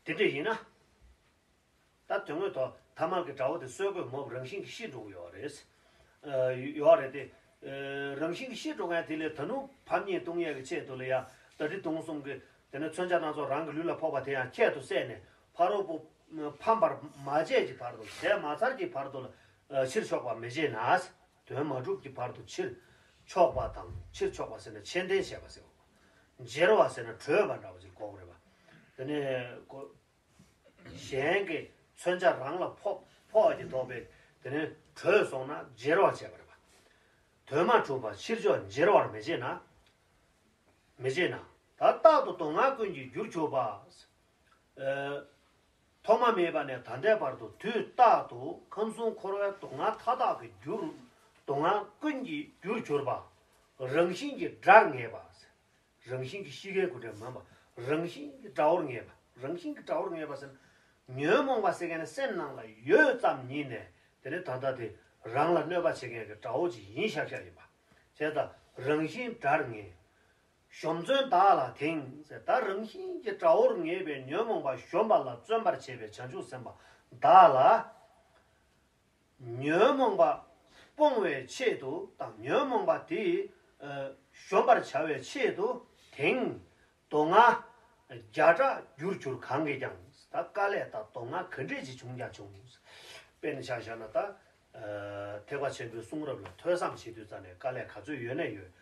དེ་འདྲ་ཡིན་ན། ད་དོན་དངོས་ཐོག་ཐ་མལ་གྱི་དགྲ་བོ་དེ་གསོད་དགོས་མོད་རང་བཞིན་གྱིས་ཤི་འགྲོ་གི་ཡོད་རེད། ཨ་ཡོད་རེད་དེ། ཨ་རང་བཞིན་གྱིས་ཤི་འགྲོ་མཁན་དེ་ལས་ད་ནུབ་ཕམ་ཉེས་ལྟུང་ཉེས་ཀྱི་ཆེད་དུ་ལ་ཡ་ད་དེ་དུང་གསུམ་གྱི་དེ་ནས་མཚོན་ཆ་སྣ་ཚོགས་རང་གི་ལུས་ལ་ཕོག་པ་དེ་ཡང་ཁྱད་དུ་བསད་ནས་ཕ་རོལ་པོ་ཕམ་པར་མ་བྱས་ཀྱི་བར་དུ། བྱས་མ་ཚར་གྱི་བར་དུ་ལ་ཕྱིར་ཕྱོགས་པ་མི་བྱེད་ན། དོན་མ་གྲུབ་ཀྱི་བར་དུ་ཕྱིར་ཕྱོགས་པ་དང་། ཕྱིར་ཕྱོགས་པ་ཟེར་ན་ཆད་འདོན་བྱས་པ་ཟེར་བ། འབྱེར་བ་ཟེར་ན་བྲོས་པ་འདྲ་བ་ཅིག་གོ་དགོས་རེད་པ། དེ་ནས་གོ་གཞན་གྱི་མཚོན་ཆ་རང་ལ་ཕོག་ཕོག་གི་ཐོག་པས་དེ་ནས་བྲོས་སོང་ན་འབྱེར་བ་བྱས་པ་རེད་པ། དོན་མ་གྲུབ་པ་ཕྱིར་ཕྱོགས་འབྱེར་བར་མི་བྱེད་ན། མི་བྱེད་ན། ད་རྟག་ཏུ་སྡུག་བསྔལ་ཀུན་གྱི་རྒྱུར་གྱུར་པ། ཨ་ཐོག་མ་མེད་པ་ནས་ད་ལྟའི་བར་དུ་དུས་རྟག་ཏུ་ཁམས་གསུམ་འཁོར་བའི་སྡུག་བསྔལ་མཐའ་དག་གི་རྒྱུར། སྡུག་བསྔལ་ཀུན་གྱི་རྒྱུར་གྱུར་པ། རང་བཞིན་གྱིས་དགྲར་ངེས་པ། རང་བཞིན་གྱིས་ཤི་མཁན་ཁོ་འདྲ་མིན་པ། རང་བཞིན་གྱིས་དགྲ་བོར་ངེས་པ། རང་བཞིན་གྱིས་དགྲ་བོར་ངེས་པ་ཟེར་ན། ཉོན་མོངས་པ་ཟེར་མཁན་ནི་སེམས་ནང་ལ་ཡོད་ཙམ་ཉིད་ནས་དེ་ནི་ད་ལྟ་དེ་རང་ལ་གནོད་པ་བྱེད་མཁན་གྱི་དགྲ་བོ་ཅིག་ཡིན་ཤག་ཤག་ཡིན་པ། བྱས་ཙང་རང་བཞིན་དགྲར་ངེས། གཞོམ་བརྩོན་བདག་ལ་དེངས་ཟེར། ད་རང་བཞིན་གྱིས་དགྲ་བོར་ངེས་པའི་ཉོན་མོངས་པ་གཞོམ་པ་ལ་བརྩོན་པར་བྱེད་པའི་བྱང་ཆུབ་སེམས་དཔའ་བདག་ལ། ཉོན་མོངས་པ་སྤོང་བའི་ཆེད་དུ་དང་། ཉོན་མོངས་པ་དེ་ཨ་གཞོམ་པར་བྱ་བའི་ཆེད་དུ་དེང་སྡུག་བསྔལ་བརྒྱ་ཕྲག་རྒྱུར་གྱུར་གང་གིས་ཀྱང་། ད་དཀའ་ལས་དང་སྡུག་བསྔལ་ག་འདྲས་ཅིག་བྱུང་ཀྱང་བྱུང་། དཔེར་ན་ཆ་བཞག་ན་ད་ཨ་ཐེག་པ་ཆེན་པོའི་གསུང་རབ་ལ་ཐོས་བསམ་བྱེད་དུས་ཙམ་ནས་དཀའ་ལས་ག་ཚོད་ཡོད་ན་ཡོད།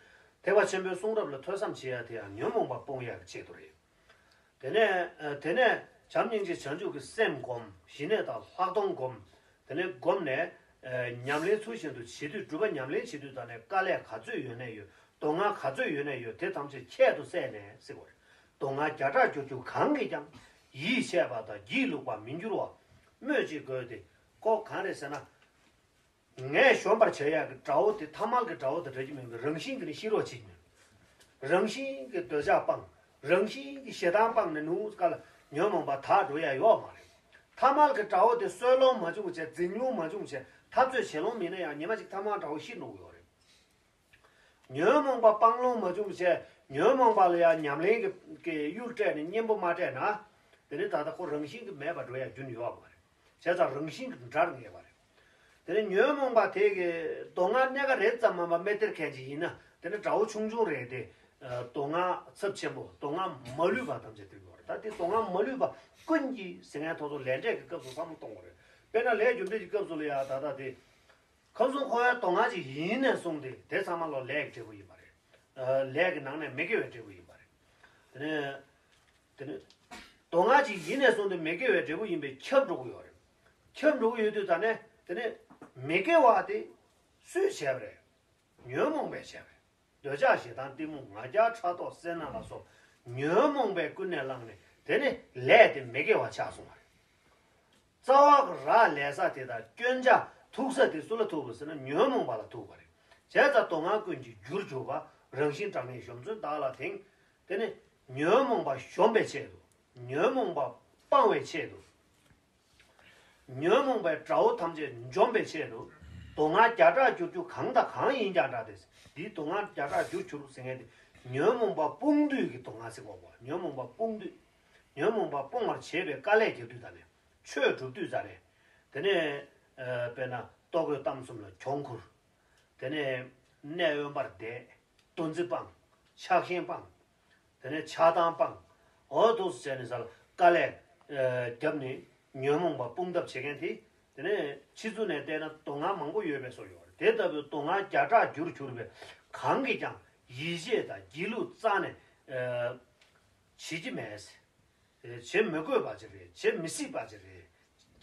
ཐེག་པ་ཆེན་པོའི་གསུང་རབ་ལ་ཐོས་བསམ་བྱེད་ཡ་དེ་ཡང་ཉོན་མོངས་པ་སྤོང་ཡ་གི་ཆེད་དུ་རེད། དེ་ནས་ཨ་དེ་ནས་བྱམས་སྙིང་རྗེ་བྱང་ཆུབ་ཀྱི་སེམས་བསྒོམ། ཞི་གནས་དང་ལྷག་མཐོང་བསྒོམ། དེ་ནས་བསྒོམས་ནས་ཨ་ཉམས་ལེན་ཚུལ་བཞིན་དུ་བྱེད་དུས། སྒྲུབ་པ་ཉམས་ལེན་བྱེད་དུས་ཙམ་ནས་དཀའ་ལས་ག་ཚོད་ཡོད་ན་ཡོད། སྡུག་བསྔལ་ག་ཚོད་ཡོད་ན་ཡོད། དེ་ཐམས་ཅད་ཁྱད་དུ་བསད་ནས་ཟེར་བ་རེད། སྡུག་བསྔལ་བརྒྱ་ཕྲག་རྒྱུར་གྱུར་གང་གིས་ཀྱང་། ཡིད་ཆེས་པ་དང་སྒྱིད་ལུག་པར་མི་འགྱུར་བ། སྨོས་ཅི་དགོས་ཏེ། ཁོ་གང་རེད་ཟེར་ན། ངས་གཞོམ་པར་བྱེད་ཡག་གི་དགྲ་བོ་དེ་ཐ་མལ་གྱི་དགྲ་བོ་དེ་འདྲ་ཅིག་མིན་པའི་རང་བཞིན་གྱིས་ནི་ཤི་རོགས་བྱེད་ཀྱི་མེད། རང་བཞིན་གྱིས་འདོད་ཆགས་སྤངས། རང་བཞིན་གྱིས་ཞེ་སྡང་སྤངས་ནས་ནུབ་ཀ་ལ་ཉོན་མོངས་པ་དག་འགྲོ་ཡ་ཡོད་མ་རེད། ཐ་མལ་གྱི་དགྲ་བོ་དེ་གསོད་ལོང་མ་བྱུང་བྱས། འཛིང་ལོང་མ་བྱུང་བྱས། འཐབ་རྩོད་བྱེད་ལོང་མིན་ན་ཡང་ཉི་མ་གཅིག་ཐ་མལ་དགྲ་བོ་ཤི་འགྲོ་གི་ཡོད་རེད། ཉོན་མོངས་པ་སྤང་ལོང་མ་བྱུང་བྱས། ཉོན་མོངས་པ་ལ་ཡང་ཉམས་ལེན་གྱི་གི་གཡུར་སྤྲད་ནས་གཉེན་པོ་མ་སྤྲད་ན། དེ་ནི་ད་ལྟ་ཁོ་རང་བཞིན་གྱིས་མེད་པར་འགྲོ་ཡ་རྒྱུན་ཡོད་མ་རེད། བྱས་ཙང་རང་བཞིན་གྱིས་དགྲར་ངེས་པ་རེད། དེ་ནས་ཉོན་མོངས་པ་དེ་གི་སྡུག་བསྔལ་སྣ་ཁ་རེ་ཙམ་མ་མ་མི་སྟེར་མཁན་ཅིག་ཡིན་ན། དེ་ནི་དགྲ་བོ་ཆུང་ཆུང་རེད་དེ། ཨ། དོན་ལྔ་ཚབས་ཆེན་པོ། དོན་ལྔ་མ་ལུས་པ་ཐམས་ཅད་དེ་ཡོད་རེད། ད་དེ་དོན་ལྔ་མ་ལུས་པ་ཀུན་གྱི་ཟེར་མཁན་ཐོག་ཏུ་ལས་འབྲས་ཀྱི་སྐབས་སུ་བསམ་བློ་གཏོང་དགོས་རེད། དཔེར་ན་ལས་རྒྱུ་འབྲས་ཀྱི་སྐབས་སུ་ལ་ཡ་ད་ལྟ་དེ། ཁམས་གསུམ་འཁོར་བའི་དོན་ལྔ་ཅིག་ཡིན་ནས་བཟུང་སྟེ་དེ་ཚང་མ་ལོ་ལས་ཀྱི་འབྲས་བུ་ཡིན་པ་རེད། ཨ། ལས་ཀྱི་ནང་ནས་མི་དགེ་བའི་འབྲས་བུ་ཡིན་པ་རེད། དེ་ནས། དེ་ནས། དོན་ལྔ་ཅིག་ཡིན་ནས་བཟུང་སྟེ་མི་དགེ་བའི་འབྲས་བུ་ཡིན་པས་ཁྱབ་འགྲོ་གི་ཡོད་རེད། ཁྱབ་འགྲོ་གི་ཡོད་དུས་ད་ནས་དེ་ནས་མི་དགེ་བ་དེ་སུས་བྱས་པ་རེད། ཉོན་མོངས་པས་བྱས་པ་རེད། འདོད་ཆགས་ཞེ་སྡང་གཏི་མུག་ང་རྒྱལ་ཕྲག་དོག་སེར་སྣ་ལ་སོགས་ཉོན་མོངས་པས་ཀུན་ནས་བསླངས་ནས་དེ་ནས་ལས་དེ་མི་དགེ་བ་ཆགས་སོང་བ་རེད། རྩ་བ་གི་རག་ལས་ས་དེ་དང་སྐྱོན་ཆ་ཐུག་ས་དེ་སུ་ལ་ཐུག་པ་ཟེར་ན་ཉོན་མོངས་པ་ལ་ཐུག་པ་རེད། བྱས་ཙང་དོན་ལྔ་ཀུན་གྱི་རྒྱུར་གྱུར་པ་རང་བཞིན་དྲང་ངེས་གཞོམ་བརྩོན་བདག་ལ་དེང་། དེ་ནི་ཉོན་མོངས་པ་གཞོམ་པའི་ཆེད་དུ། ཉོན་མོངས་པ་སྤང་བའི་ཆེད་དུ། ཉོན་མོངས་པའི་དགྲ་བོ་ཐམས་ཅད་འཇོམས་པའི་ཆེད་དུ། དོན་ལྔ་བརྒྱ་ཕྲག་འགྱུར་རྒྱུ་གང་དང་གང་ཡིན་ཀྱང་འདྲ་སྟེ། འདིའི་དོན་ལྔ་བརྒྱ་ཕྲག་འགྱུར་གྱུར་ཟེར་མཁན་དེ་ཉོན་མོངས་པ་སྤོང་དུས་ཀྱི་དོན་ལྔ་ཟེར་གོ་གོ་ཉོན་མོངས་པ་སྤོང་དུས། ཉོན་མོངས་པ་སྤོང་བར་བྱེད་པའི་དཀའ་ལས་རྒྱག་དུས་ད་ནས། ཆོས་སྒྲུབ་དུས་ད་ནས། དེ་ནས། ཨ། དཔེར་ན་ལྟོ་གོས་གཏམ་གསུམ་ལ་གྱོང་ཁུར། དེ་ནས་གནས་དབེན་པར་བསྡད། འདུ་འཛི་སྤང་། ཆགས་ཞེན་སྤང་། དེ་ནས་ཆགས་སྡང་སྤང་། འོ་འདུག་སེ་བྱས་ནས་ས་ལ་དཀའ་ལས། ཨ། བརྒྱབ་ནས་ཉོན་མོངས་པ་སྤོང་ཐབས་བྱེད་མཁན་དེ། དེ་ནས་ཕྱི་ཚུལ་ནས་བལྟས་ན་དོན་ལྔ་མང་པོ་ཡོད་པའི་བཟོ་ཡོད་རེད། དེ་ལྟ་བུའི་དོན་ལྔ་བརྒྱ་ཕྲག་འགྱུར་གྱུར་པའི་གང་གིས་ཀྱང་ཡིད་ཆེས་དང་སྒྱིད་ལུག་རྩ་ནས། ཨ། བྱེད་ཀྱི་མེད། བྱེད་མི་དགོས་པ་ཅིག་རེད། བྱེད་མི་སྲིད་པ་ཅིག་རེད།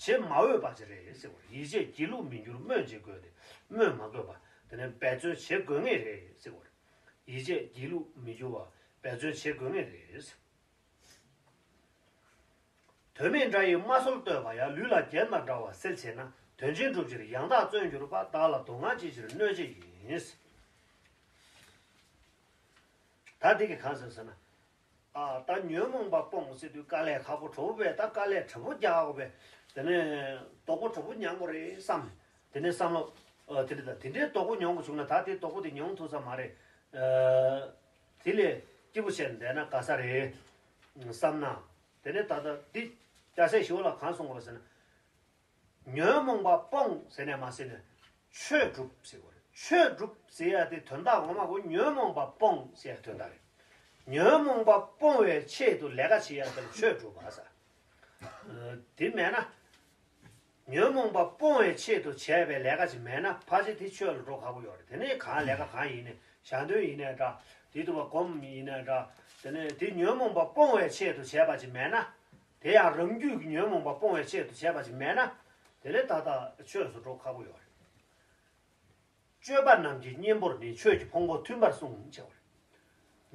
བྱེད་མ་འོས་པ་ཅིག་རེད་ཟེར་བ་རེད། ཡིད་ཆེས་སྒྱིད་ལུག་མི་འགྱུར་སྨོས་ཅི་དགོས་ཏེ་སྨོས་མ་དགོས་པ། དེ་ནས་འབད་བརྩོན་བྱེད་དགོས་ངེས་རེད་ཟེར་བ་རེད། ཡིད་ཆེས་སྒྱིད་ལུག་མི་འགྱུར་བ་འབད་བརྩོན་བྱེད་དགོས་ངེས་རེད། དོན་མེད་དགྲ་ཡིས་དམའ་སོར་བསྟོད་པ་ཡང་། ལུས་ལ་རྒྱན་དང་འདྲ་བར་སེལ་བྱེད་ན། དོན་ཆེན་སྒྲུབ་ཕྱིར་ཡང་དག་བརྩོན་གྱུར་པ། བདག་ལ་སྡུག་བསྔལ་ཅི་ཕྱིར་གནོད་བྱེད་ཡིན། ད་འདི་གི་གང་ཟེར་ཟེར་ན། ཨ། ད་ཉོན་མོངས་པ་སྤོང་ཟེར་དུས་དཀའ་ལས་ཁག་པོ་གྲོགས་པོ་བས་ད་དཀའ་ལས་གྲོགས་པོ་རྒྱག་དགོས་པས། དེ་ནས་དོགས་པ་གྲོགས་པོ་མྱངས་དགོས་རེད་བསམ། དེ་ནས་བསམ་བློ། ཨ། དེ་འདྲ་ད་དེ་འདྲའི་དོགས་པ་མྱོང་དགོས་བྱུང་ན་ད་དེ་དོགས་པ་དེ་མྱོང་ཐུབ་ས་མ་རེད། ཨ། དེ་ལས་སྐྱིད་པོ་བྱས་ནས་བསྡད་ན་དགའ་ས་རེད་བསམ་ན། དེ་ནས་ད་ལྟ་འདི་སྐྱ་སེར་ཞི厭་ལ་གང་གསུངས་པ་ཟེར་ན། ཉོན་མོངས་པ་སྤོང་ཟེར་ནས་མ་ཟེར་ནས་ཆོས་སྒྲུབ་ཟེར་བ་རེད། ཆོས་སྒྲུབ་ཟེར་ཡ་དེ་དོན་དག་ངོ་མ་གོ་ཉོན་མོངས་པ་སྤོང་ཟེར་ཡ་དོན་དག་རེད། ཉོན་མོངས་པ་སྤོང་བའི་ཆེད་དུ་ལས་ཀ་བྱེད་ཡ་དེ་ལ་ཆོས་སྒྲུབ་པ་ཟེར། དེ་མེད་ན། ཉོན་མོངས་པ་སྤོང་བའི་ཆེད་དུ་བྱས་པའི་ལས་ཀ་ཅིག་མེད་ན་ཕལ་ཆེར་དེ་ཆོས་ལ་འགྲོ་ཁག་པོ་ཡོད་རེད། དེ་ནས་གང་ལས་ཀ་གང་ཡིན་ནས་ཞལ་འདོན་ཡིན་ནའི་འདྲ། དེ་ཐུབ་པ་སྒོམ་ཡིན་ནའི་འདྲ། དེ་ནས་དེ་ཉོན་མོངས་པ་སྤོང་བའི་ཆེད་དུ་བྱས་པ་ཅིག་མེད་ན། དེ་ཡང་རང་རྒྱུད་ཀྱི་ཉོན་མོངས་པ་སྤོང་བའི་ཆེད་དུ་བྱས་པ་ཅིག་མེད་ན། དེ་ལས་ད་ལྟ་ཆོས་སུ་འགྲོ་ཁག་པོ་ཡོད་རེད། སྤྱོད་པ་རྣམས་ཀྱི་གཉེན་པོར་ནི། ཆོས་ཀྱི་ཕུང་པོ་མཐུན་པར་གསུངས་བྱ་བ་རེད།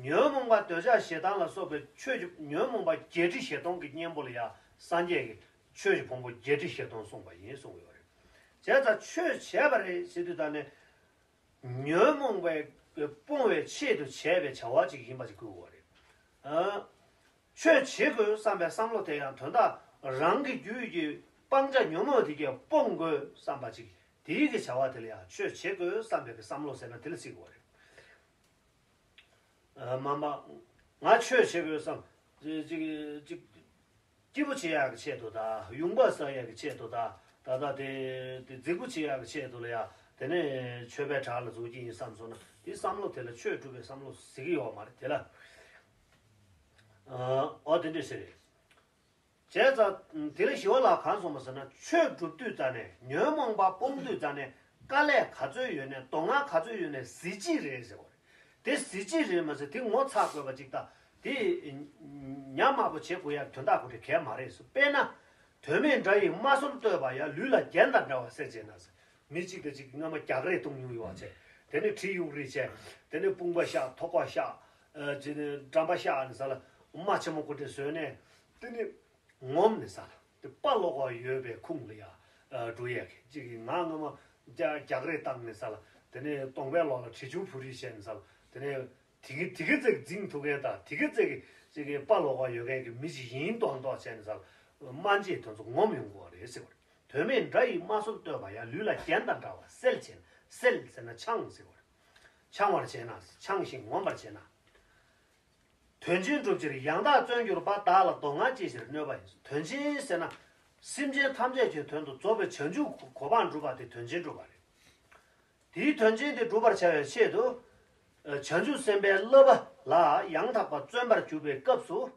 ཉོན་མོངས་པ་འདོད་ཆགས་ཞེ་སྡང་ལ་སོགས་པའི་ཆོས་ཀྱི་ཉོན་མོངས་པ་བརྒྱད་ཁྲི་བཞི་སྟོང་གི་གཉེན་པོ་ལ་ཡང་སངས་རྒྱས་ཀྱིས་ཆོས་ཀྱི་ཕུང་པོ་བརྒྱད་ཁྲི་བཞི་སྟོང་གསུངས་པ་ཡིན་གསུངས་ཡོད་རེད། བྱས་ཙང་ཆོས་བྱས་པ་རེད་ཟེར་དུས་ད་ནས། ཉོན་མོངས་པའི་སྤོང་བའི་ཆེད་དུ་བྱས་པའི་བྱ་བ་ཅིག་ཡིན་པ་ཅིག་དགོས་པ་རེད། ཨ། ཆོས་བྱེད་དགོས་བསམ་པའི་བསམ་བློ་དེ་ཡང་དོན་དག་རང་གི་རྒྱུད་ཀྱི་སྤང་བྱ་ཉོན་མོངས་དེ་གས་སྤོང་དགོས་བསམ་པ་ཅིག་དེའི་གི་བྱ་བ་དེ་ལ་ཡང་ཆོས་བྱེད་དགོས་བསམ་པའི་གི་བསམ་བློ་ཟེར་ན་དེ་ལ་ཟེར་དགོས་པ་རེད། ཨ། མ་མ། ང་ཆོས་བྱེད་དགོས་བསམ། ཅིག་ཅིག་ཅིག་སྐྱིད་པོ་བྱེད་ཡག་གི་ཆེད་དུ་དང་ཡོང་འབབ་བསགས་ཡག་གི་ཆེད་དུ་དང་ད་ལྟ་དེ་དེ་རྫིག་པོ་བྱེད་ཡག་གི་ཆེད་དུ་ལ་ཡ་དེ་ནས་ཆོས་པའི་བྲག་ལ་འཛུགས་ཀྱི་ཡིན་བསམ་སོང་ན་དེ་བསམ་བློ་དེ་ལ་ཆོས་སྒྲུབ་པའི་བསམ་བློ་ཟེར་གྱི་ཡོད་མ་རེད་དེ་ལ། ཨོ་དེ་འདྲས་ཟེར་རེད། བྱས་ཙང་དེ་ལ་ཞི་བ་ལྷ་གང་གསུངས་པ་ཟེར་ན་ཆོས་སྒྲུབ་དུས་ཙ་ནས་ཉོན་མོངས་པ་སྤོང་དུས་ཙ་ནས་དཀའ་ལས་ག་ཚོད་ཡོད་ནས་དོ་སྣང་ག་ཚོད་ཡོད་ནས་གཟི་བརྗིད་རེད་ཟེར་བ་རེད། དེ་གཟི་བརྗིད་རེད་མ་ཟེར་དེ་ངོ་ཚ་དགོས་པ་ཅིག་དང་དེ་ཉམས་དམའ་པོ་བྱེད་དགོས་ཡ་དོན་དག་གོ་དེ་གལ་མ་རེད་ཟེར། དཔེར་ན། དོན་མེད་དགྲ་ཡིས་དམའ་སོར་བསྟོད་པ་ཡང་། ལུས་ལ་རྒྱན་དང་འདྲ་བར་སེལ་བྱེད་ན་ཟེར། མི་གཅིག་དང་གཅིག་སྔ་མ་རྒྱག་རེས་གཏོང་མྱོང་ཡོད་པ་བྱས། དེ་ནས་གྲི་གཡུག་རེས་བྱས། དེ་ནས་དཔུང་པ་གཤགས་ཐོག་ཁ་གཤགས། ཨ། དེ་ནས་འགྲམ་པ་གཤགས་ནས་ས་ལ་རྨ་ཆེན་མོ་ཁོ་དེ་བཟོས་ནས། དེ་ནས་ངོམ་ནས་ས་ལ་དེ་དཔའ་ལོག་པ་ཡོད་པའི་ཁུངས་ལ་ཡ། ཨ། འགྲོ་ཡས་ཀྱི་གཅིག་གིས་ང་སྔ་མ་རྒྱ་རྒྱག་རེས་བཏང་ནས་ས་ལ་དེ་ནས་གདོང་པའི་ལོགས་ལ་གྲི་ཆུང་བུ་རེས་བྱས་ནས་ས་ལ་དེ་ནས། དེ་གི་དེ་གི་ཙེག་འཛིང་ཐུབ་མཁན་དང་དེ་གི་ཙེག་གི་ཅིག་གི་དཔའ་ལོག་པ་ཡོད་མཁན་གྱི་མི་ཅིག་ཡིན་མདོག་མདོག་བྱས་ནས་ས་ལ་སྨྲ་བརྗོད་དེ་ཚོ་ངོམ་ཡོང་དགོས་པ་རེད་ཟེར་བ་རེད། དོན་མེད་དགྲ་ཡིས་དམའ་སོར་བསྟོད་པ་ཡང་། ལུས་ལ་རྒྱན་དང་འདྲ་བར་སེལ་བྱེད་ན། སེལ་ཟེར་ན་འཆང་ཟེར་བ་རེད། འཆང་བར་བྱེད་ན། འཆང་ཞིང་ངོམ་པར་བྱེད་ན། དོན་ཆེན་སྒྲུབ་ཕྱིར་ཡང་དག་བརྩོན་གྱུར་པ། བདག་ལ་སྡུག་བསྔལ་ཅི་ཕྱིར་གནོད་པ་ཡིན། དོན་ཆེན་ཟེར་ན། སེམས་ཅན་ཐམས་ཅད་ཀྱི་དོན་དུ་རྫོགས་པའི་བྱང་ཆུབ་གོ་འཕང་སྒྲུབ་པ་དེ་དོན་ཆེན་སྒྲུབ་པ་རེད། དེའི་དོན་ཆེན་དེ་སྒྲུབ་པར་བྱ་བའི་ཆེད་དུ། བྱང་ཆུབ་སེམས་དཔའི་བསླབ་པ་ལ་ཡང་དག་པར་བརྩོན་པར་གྱུར་པའི་སྐབས་སུ།